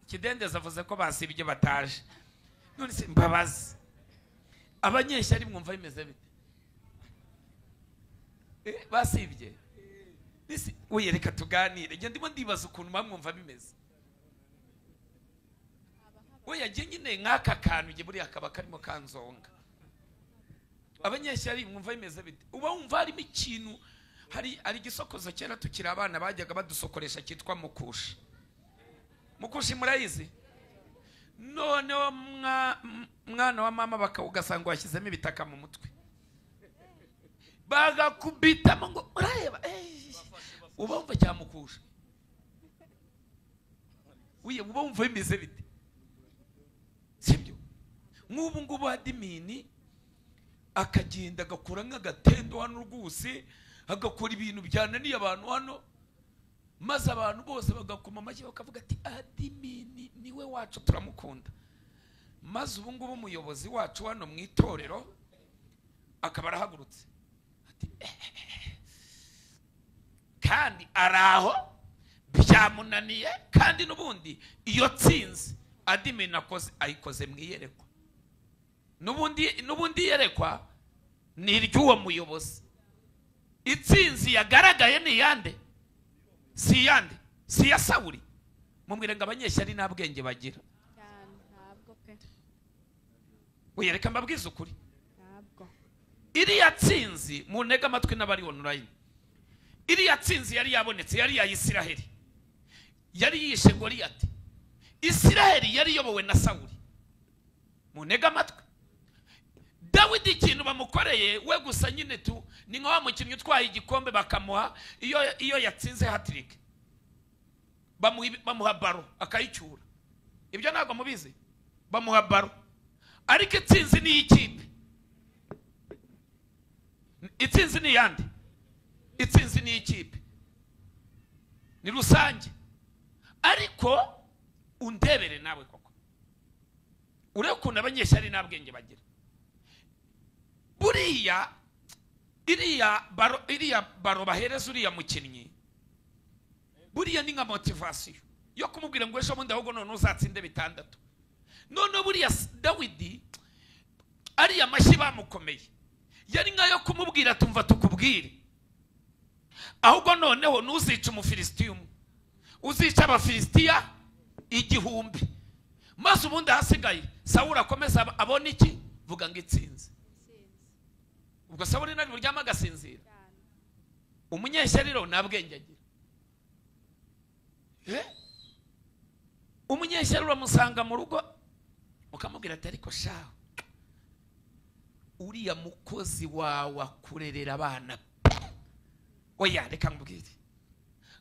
Kidendezi avuze ko basibye bataje. None se mbabazi, abanyeshyari mwumva bimeze bite? Basibye. Oya, reka tuganire. Njye ndimo ndibaza ukuntu mwumva bimeze. Oya, njye nyine nk'aka kantu njye buriya kaba karimo kanzonga. Abanyeshyari mwumva bimeze bite? Uba wumva harimo ikintu. Hari igisokozo kera tukiri abana bajyaga badusokoresha cyitwa mukusha. Mukushi murayizi? Noneho mwana wa mama ugasanga washyizemo ibitaka mu mutwe, bagakubitamo ngo urareba, uba wumva cyamukusha. Uba wumva bimeze bite? Sibyo? Nk'ubu ngubu adimini akagenda agakora nk'agatendo hano rwose, agakora ibintu byananiye abantu hano, maze abantu bose bagakoma amashyi bakavuga ati adimini niwe wacu, turamukunda. Maze ubu ngubu umuyobozi wacu hano mu itorero akaba arahagurutse ati kandi araho byamunaniye, kandi n'ubundi iyo tsinzi adimini akoze ayikoze mu iyerekwa, n'ubundi iyerekwa ni iry'uwo muyobozi. Itsinzi yagaragaye ni iyande? Si iyande? Si iya Sawuli? Mumwire ngo abanyeshyari nta bwenge bagira. Ntabwo pe. Oya, reka mbabwize ukuri. Ntabwo. Iriya tsinzi, muntege amatwi n'abari online, iriya tsinzi yari yabonetse yari iya Isiraheli, yari yishe Goliyati. Isiraheli yari iyobowe na Sawuli. Muntege amatwi. Dawidi ikintu bamukoreye we gusa nyine tu ni nka wa mukinnyi utwaye igikombe bakamuha iyo yatsinze hat-trick, bamuha baro akayicyura. Ibyo ntabwo mubizi? Bamuha baro, ariko itsinzi ni iy'ikipe. Itsinzi ni iyande? Itsinzi ni iy'ikipe, ni rusange. Ariko undebere nawe koko, urebe ukuntu abanyeshyari nta bwenge bagira. Buriya iriya baro bahereza uriya mukinnyi, buriya ni nka motivation yo kumubwira ngo ejo bundi ahubwo none uzatsinde 6. None buriya Dawidi ariya mashyi bamukomeye yari nkayo kumubwira tumva tukubwire, ahubwo noneho ntuzice Umufilisitiya umwe, uzica Abafilisitiya 1000, maze ubundi ahasigaye Sawuli akomeza abone iki? Vuga ngo itsinze. Ubwo Sawuli nari buryama agasinzira. Umunyeshyari rero nta bwenge agira. Umunyeshyari uramusanga mu rugo ukamubwira ati ariko shaho uriya mukozi wawe akurerera abana pe. Oya, reka nkubwire,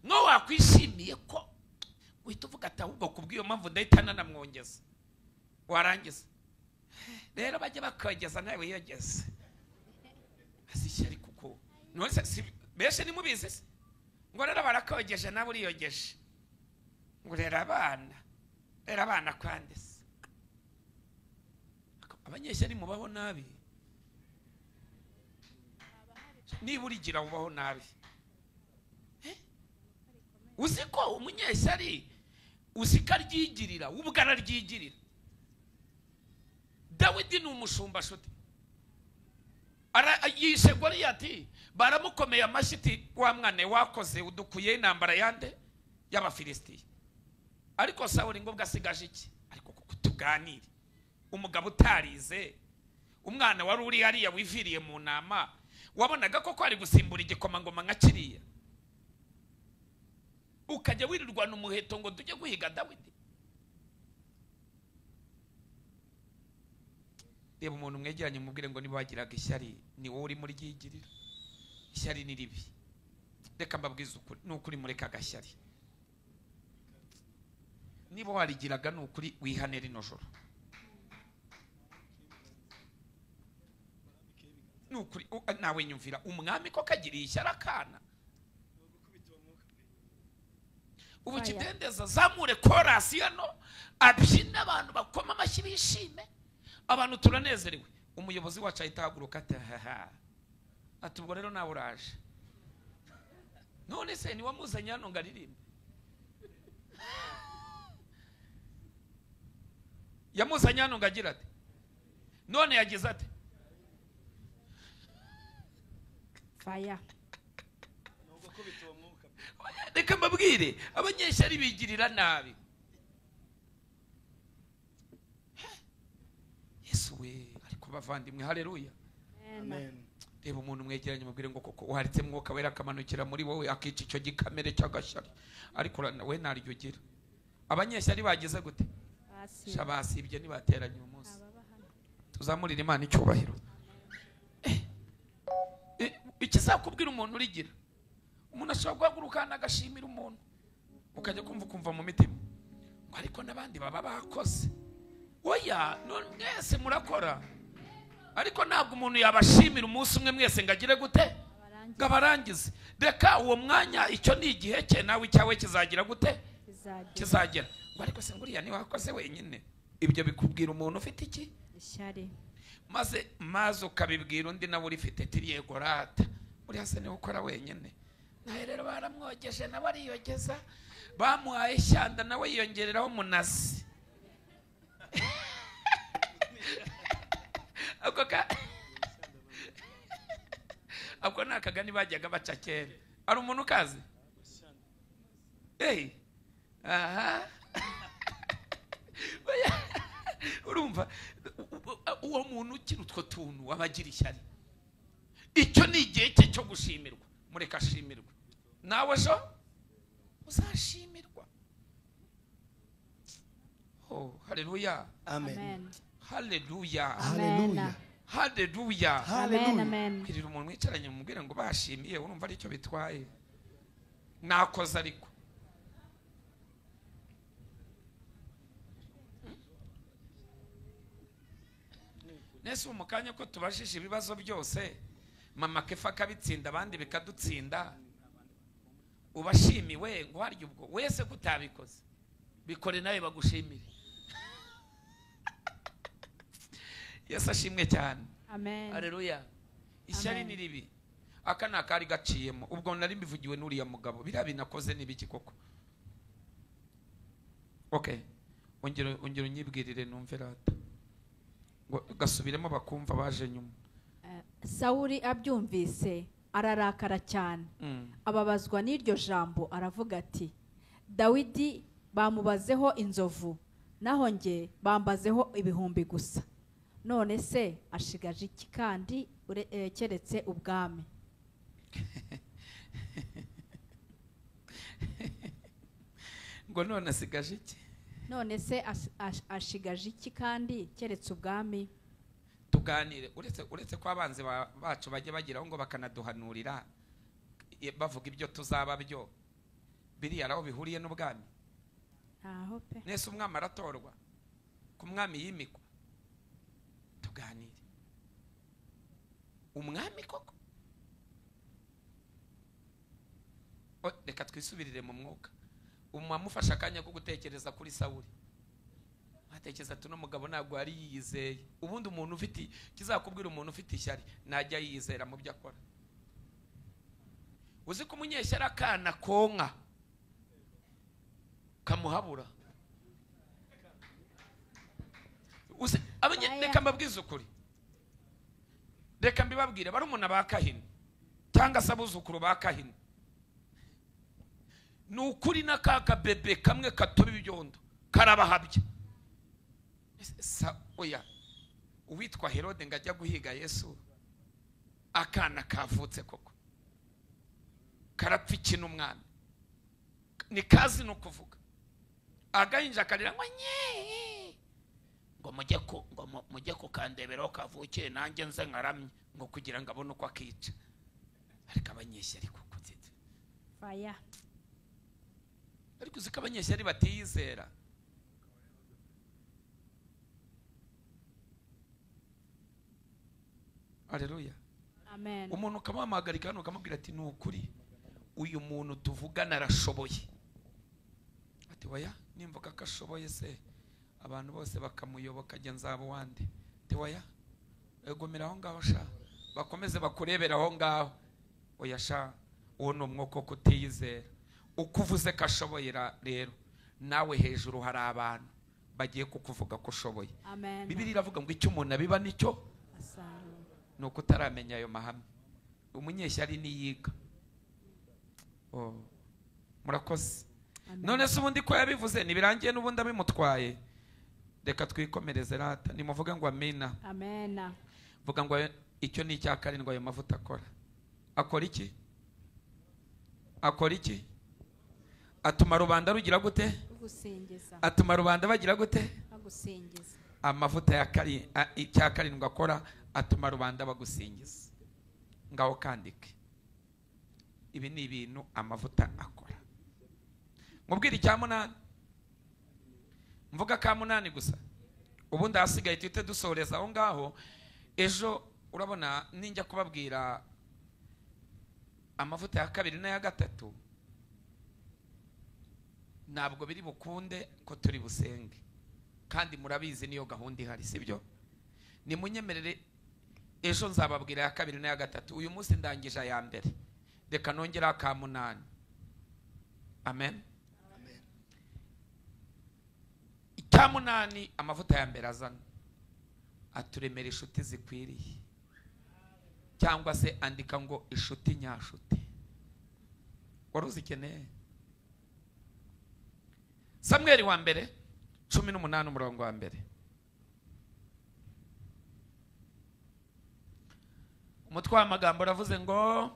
nko wakwishimiye ko uhita uvuga ati ahubwo kubw'iyo mpamvu ndahita nanamwongeza, warangiza rero bajya bakogeza nawe wiyogeze. Ishyari kuko benshi ntimubizi se? Ngo rero barakogeje nawe uriyogeje, ngo rera abana, rera abana kwande se? Abanyeshyari mubaho nabi. Niba urigira ubaho nabi. Uzi ko umunyeshyari uzi ko aryigirira, we ubwo araryigirira. Dawidi ni umushumba shuti, yishe Goliyati, baramukomeye amashyi ati wa mwana wakoze udukuye intambara yande? Y'Abafilisitiya. Ariko Sawuli ngo ubwo asigaje iki? Ariko kuko tuganire, umugabo utarize Umwana wari uri hariya wiviriye mu nama, wabonaga koko ari gusimbura igikomangoma nka kiriya, ukajya wirirwana umuheto ngo tujye guhiga Dawidi. Reba umuntu mwegeranye mubwire ngo niba wagiraga ishyari ni wowe urimo uryigirira. Ishyari ni ribi, reka mbabwize ukuri, ni ukuri mureka agashyari. Niba warigiraga ni ukuri wihane rino joro, ni ukuri nawe nyumvira. Umwami ko kagiriye ishyari akana, ubu kidendeza zamure korasi hano abyina, abantu bakoma amashyi bishime, abantu turanezerewe. Umuyobozi wacu ahita ahaguruka ati haha, ati ubwo rero nawe uraje. None se ni wamuzanye hano ngo aririmbe? Yamuzanye hano ngo agira ati, none yagize ati fire. Reka mbabwire, abanyeshyari bigirira nabi. Yesu we, ariko bavandimwe, haleluya. Amen. Reba umuntu mwegeranye mubwire ngo koko uharitse mwuka wera akamanukira muri wowe akica icyo gikamere cy'agashyari, ariko we ntaryo ugira. Abanyeshyari bagize gute? Basibye ntibateranye uyu munsi. Tuzamurire Imana icyubahiro. Ikizakubwira umuntu urigira, umuntu ashobora guhaguruka agashimira umuntu, ukajya kumva ukumva mu mitima ngo ariko n'abandi baba bakoze. Oya, none mwese murakora, ariko ntabwo umuntu yabashimira umunsi umwe mwese ngo agire gute, ngo abarangize. Reka uwo mwanya, icyo ni igihe cye, nawe icyawe kizagira gute, kizagera. Ngo ariko se nguriya niwe wakoze wenyine. Ibyo bikubwira umuntu ufite iki? Ishyari. Maze ukabibwira undi nawe urifite tiriyego rata, uriya se niwe ukora wenyine. Nawe rero baramwogeje nawe ariyogeza, bamuhaye ishyanda nawe yiyongereraho umunasi. Ako ni akagani bajyaga baca kera. Ari umuntu ukazi? Aha. Urumva uwo muntu ukira utwo tuntu abagira ishyari. Icyo ni igihe cye cyo gushimirwa, mureka ashimirwe. Nawe ejo uzashimirwa. Oh, haleluya. Amen. Haleluya. Haleluya. Haleluya. Amen. Amen. Kwirira umuntu mwicaranye mubwire ngo bashimiye, urumva aricyo bitwaye. Nakoze ariko. Nese umukanya ko tubashije ibibazo byose, mama Kefa akabitsinda abandi bikadutsinda, ubashimiwe ngo harya ubwo wese kutabikoze bikore nawe bagushimire. Yesu ashimwe cyane. Amen. Haleluya. Ishyari ni ribi. Aka ni akari gaciyemo. Ubwo nari mbivugiwe n'uriya mugabo, biriya binakoze n'ibiki koko? Okay, ongera unyibwirire numve rata, ngo gasubiremo bakumva baje nyuma. Sawuli abyumvise ararakara cyane, ababazwa n'iryo jambo, aravuga ati Dawidi bamubazeho inzovu, naho nge bambazeho ibihumbi gusa. None se ashigaje iki kandi keretse ubwami? Ngo none asigaje iki? None se ashigaje iki kandi keretse ubwami? Tuganire. Uretse ko abanzi bacu bajye bagiraho ngo bakanaduhanurira bavuga ibyo tuzaba byo, biriya aho bihuriye n'ubwami? Ntaho pe. Nese umwami aratorwa, ku mwami yimikwa. Tuganire. Umwami koko? Reka twisubirire mu mwuka. Umwamufasha akanya ko gutekereza kuri Sawuli, atekereza ati uno mugabo ntabwo yari yiyizeye. Ubundi umuntu ufite kizakubwira, umuntu ufite ishyari najya yiyizera mu byo akora. Uzi ko umunyeshyari akana konka kamuhabura. Reka mbabwize ukuri, reka mbibabwire, barumuna ba Kahini cyangwa se abuzukuru ba Kahini, ni ukuri n'akaka bebe kamwe katoba ibyondo karabahabya. Oya, Uwitwa Herode ngo ajya guhiga Yesu, akana kavutse koko karapfa iki n'umwana ni kazi no kuvuga, agahinja akarira ngo nye, ngo mujye ku ngo mujye kukandeberaho kavukiye nanjye nze nkaramye, ngo kugira ngo abone uko akica. Ariko abanyeshyari koko fire. Ariko uziko abanyeshyari batiyizera. Haleluya. Amen. Umuntu ukamuhamagarika hano ukamubwira ati ni ukuri uyu muntu tuvugana arashoboye. Ati oya, nimvuga ko ashoboye se abantu bose bakamuyoboka ajya nzaba uwande. Ati oya, egomera aho ngaho sha, bakomeze bakurebera aho ngaho. Oya sha, uwo ni umwuka wo kutiyizera. Uko uvuze ko ashoboye rero nawe hejuru hari abantu bagiye kukuvuga ko ushoboye. Amen. Bibiliya iravuga ngo icyo umuntu abiba nicyo ni uko utaramenya ayo mahame. Umunyeshyari niyiga. Oh, murakoze. None se ubundi ko yabivuze nibirangiye n'ubundi abimutwaye. Reka twikomereze rata. Nimuvuga ngo amina. Amena. Vuga ngo icyo ni icya karindwi ayo mavuta akora. Akora iki? Akora iki? Atuma rubanda rugira gute? Gusingiza. Atuma rubanda bagira gute? Bagusingiza. Amavuta ya icya karindwi akora atuma rubanda bagusingiza. Ngaho kandike. Ibi ni ibintu amavuta akora. Mubwira icya munani. Mvuga ka munani gusa. Ubundi ahasigaye tuhite dusoreza aho ngaho. Ejo urabona ninjya kubabwira amavuta ya kabiri n'aya gatatu, ntabwo biri bukunde ko turi busenge, kandi murabizi niyo gahunda ihari, sibyo? Nimunyemerere ejo nzababwira ya kabiri n'aya gatatu. Uyu munsi ndangije aya mbere, reka nongera ka munani. Amen. Amen. Icya munani amavuta ya mbere azana, aturemera inshuti zikwiriye, cyangwa se andika ngo inshuti nyashuti. Wari uzikeneye? Samweli wa mbere 18 umurongo wa mbere. Umutwe w'amagambo uravuze ngo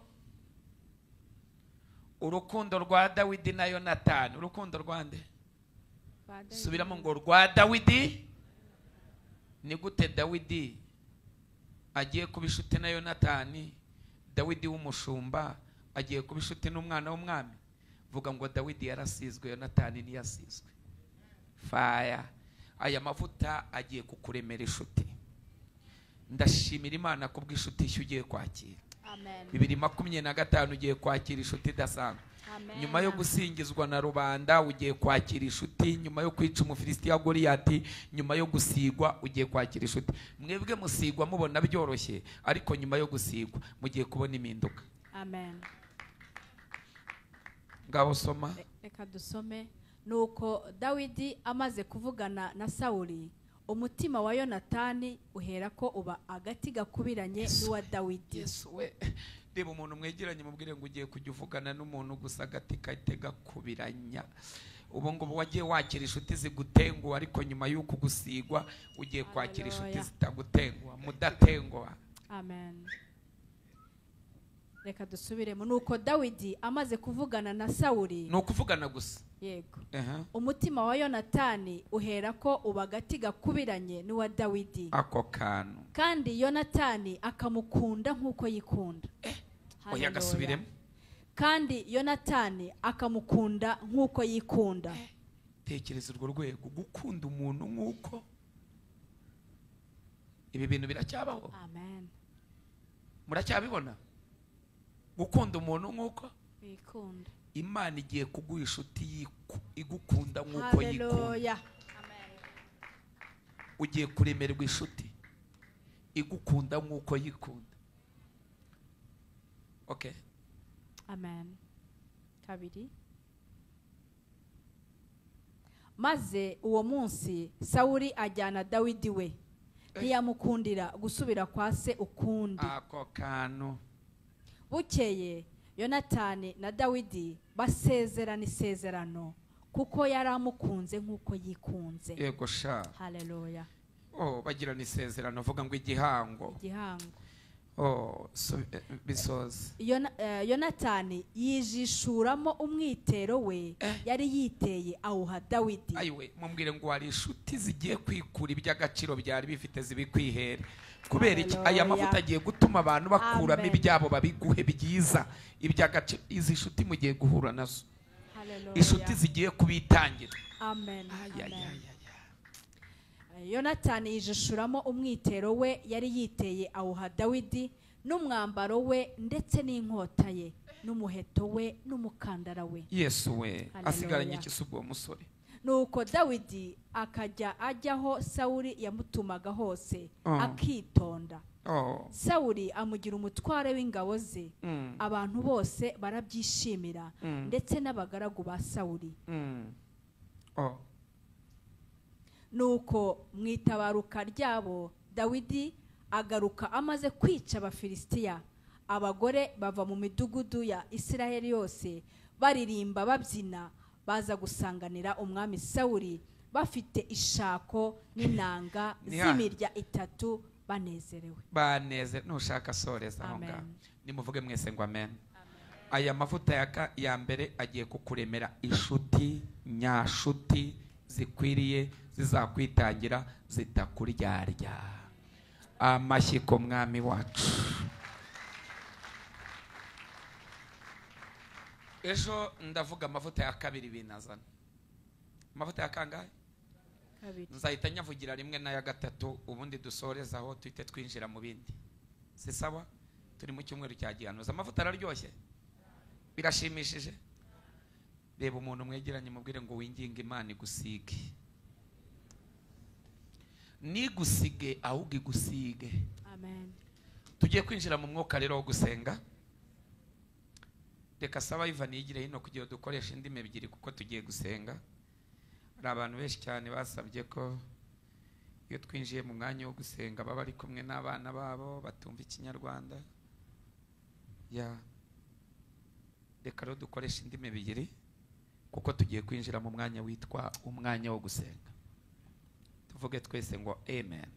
urukundo rwa Dawidi na Yonatani. Urukundo rwa nde? Subiramo ngo rwa Dawidi. Ni gute Dawidi agiye kuba inshuti na Yonatani? Dawidi w'umushumba agiye kuba inshuti n'umwana w'umwami. Vuga ngo Dawidi yarasizwe, Yonatani ntiyasizwe. Fire. Aya mavuta agiye kukuremera inshuti. Ndashimira Imana kubw'inshuti nshya ugiye kwakira. Amen. 2025 ugiye kwakira inshuti idasanzwe. Nyuma yo gusingizwa na rubanda ugiye kwakira inshuti. Nyuma yo kwica Umufilisitiya Goliyati, nyuma yo gusigwa ugiye kwakira inshuti. Mwebwe musigwa mubona byoroshye, ariko nyuma yo gusigwa mugiye kubona impinduka. Amen. Ngaho soma. Reka dusome. Nuko Dawidi amaze kuvugana na Sawuli, umutima wa Yonatani uherako uba agati gakubiranye n'uwa Dawidi. Yesu we. Reba umuntu mwegeranye mubwire ngo ugiye kujya uvugana n'umuntu gusa agati kahite gakubiranya. Ubu ngo wagiye wakira inshuti zigutenguha, ariko nyuma y'uko gusigwa ugiye kwakira inshuti zitagutenguha, mudatenguha. Amen. Reka dusubiremo. Nuko Dawidi amaze kuvugana na Sawuli. Ni ukuvugana gusa. Yego. Umutima wa Yonatani uherako uba agati gakubiranye n'uwa Dawidi. Ako kantu. Kandi Yonatani akamukunda nkuko yikunda. Oya gasubiremo. Kandi Yonatani akamukunda nkuko yikunda. Tekereza urwo rwego, gukunda umuntu nkuko. Ibi bintu biracyabaho. Amen. Muracyabibona? Gukunda umuntu nkuko wikunda. Imana igiye kuguha inshuti igukunda nkuko yikunda. Haleluya. Amen. Ugiye kuremerwa inshuti igukunda nkuko yikunda. Okay. Amen. Kabiri. Maze uwo munsi Sawuli ajyana Dawidi we, ntiyamukundira gusubira kwa se ukundi. Ako kantu. Bukeye Yonatani na Dawidi basezerana isezerano, kuko yaramukunze nkuko yikunze. Yego sha. Haleluya. Oh, bagirana isezerano, vuga ngo igihango. Igihango. Oh, bisoze. Yonatani yijishuramo umwitero we yari yiteye awuha Dawidi. Ayiwe, mumbwire ngo hari inshuti zigiye kwikura iby'agaciro byari bifite zibikwihere. Kubera iki? Aya mavuta agiye gutuma abantu bakuramo ibyabo babiguhe byiza iby'agaciro. Izi nshuti mugiye guhura nazo, inshuti zigiye kubitangira. Amen. Yonatani yijishuramo umwitero we yari yiteye awuha Dawidi, n'umwambaro we ndetse n'inkota ye n'umuheto we n'umukandara we. Yesu we, asigaranye iki se ubwo musore? Nuko Dawidi akajya ajyaho Sawuli yamutumaga hose akitonda. Sawuli amugira umutware w'ingabo ze, abantu bose barabyishimira ndetse n'abagaragu ba Sawuli. Nuko mu itabaruka ryabo Dawidi agaruka amaze kwica Abafilisitiya. Abagore bava mu midugudu ya Isiraheli yose baririmba babyina, baza gusanganira umwami Sawuli bafite ishako n'inanga z'imirya itatu banezerewe. Baneze, nushaka soreza aho ngaho. Nimuvuge mwese ngo amen. Aya mavuta ya mbere agiye kukuremera inshuti nyashuti zikwiriye, zizakwitangira, zitakuryarya. Amashyi ku mwami wacu. Ejo ndavuga amavuta ya kabiri binazana. Amavuta ya kangahe? Kabiri. Nzahita nyavugira rimwe n'aya gatatu, ubundi dusoreza aho tuhite twinjira mu bindi. Si sawa? Turi mu cyumweru cya gihanuzi. Amavuta araryoshye, birashimishije. Reba umuntu mwegeranye mubwire ngo winginge Imana igusige. Nigusige ahubwo igusige. Amen. Tugiye kwinjira mu mwuka rero wo gusenga. Reka saba Ivan yigire hino kugira dukoreshe indimi ebyiri kuko tugiye gusenga. Hari abantu benshi cyane basabye ko iyo twinjiye mu mwanya wo gusenga baba bari kumwe n'abana babo batumva Ikinyarwanda. Ya, reka rero dukoreshe indimi ebyiri kuko tugiye kwinjira mu mwanya witwa umwanya wo gusenga. Tuvuge twese ngo amen.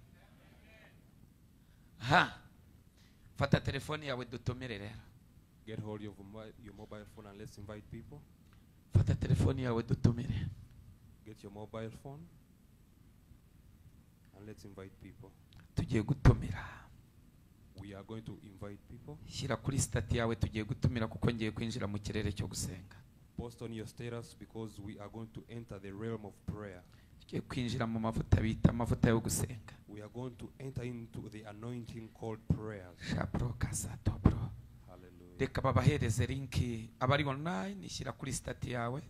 Ha, fata telefoni yawe dutumire rero. Get hold of your mobile phone and let's invite people. Fata telefoni yawe dutumire. Get your mobile phone and let's invite people. Tugiye gutumira. We are going to invite people. Shyira kuri stati yawe tugiye gutumira kuko ngiye kwinjira mu kirere cyo gusenga. Post on your status because we are going to enter the realm of prayer. Tugiye kwinjira mu mavuta bita amavuta yo gusenga. We are going to enter into the anointing called prayers. Shabro kasato bro. Hallelujah. Reka babahereze linki abari online, shyira kuri stati yawe.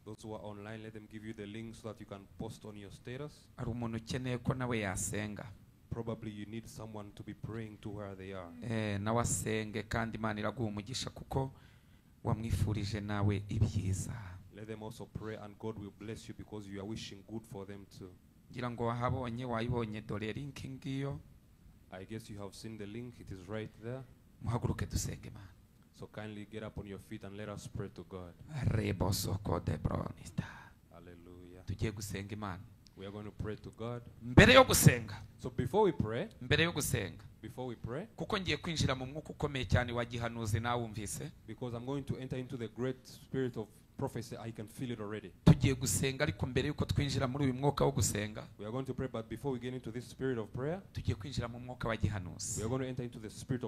Those who are online, let them give you the link so that you can post on your status. Ari umuntu ukeneye ko nawe yasenga. Probably you need someone to be praying to where they are. Nawe asenge kandi Imana iraguha umugisha kuko wamwifurije nawe ibyiza. Let them also pray and God will bless you because you are wishing good for them too. Ngira ngo wahabonye, wayibonye, dore link ngiyo. I guess you have seen the link, it is right there. Muhaguruke dusenge Imana. So kindly get up on your feet and let us pray to God. Rebo soko de bronista. Hallelujah. Tugiye gusenga Imana. We are going to pray to God. Mbere yo gusenga. So before we pray, mbere yo gusenga. Before we pray, kuko ngiye kwinjira mu mwuka ukomeye cyane wa gihanuzi nawumvise. Because I'm going to enter into the great spirit of prophecy, I can feel it already. Tugiye gusenga ariko mbere yuko twinjira muri uyu mwuka wo gusenga, we are going to pray, but before we get into this spirit of prayer, tugiye kwinjira mu mwuka wa gihanuzi. We are going to enter into the spirit of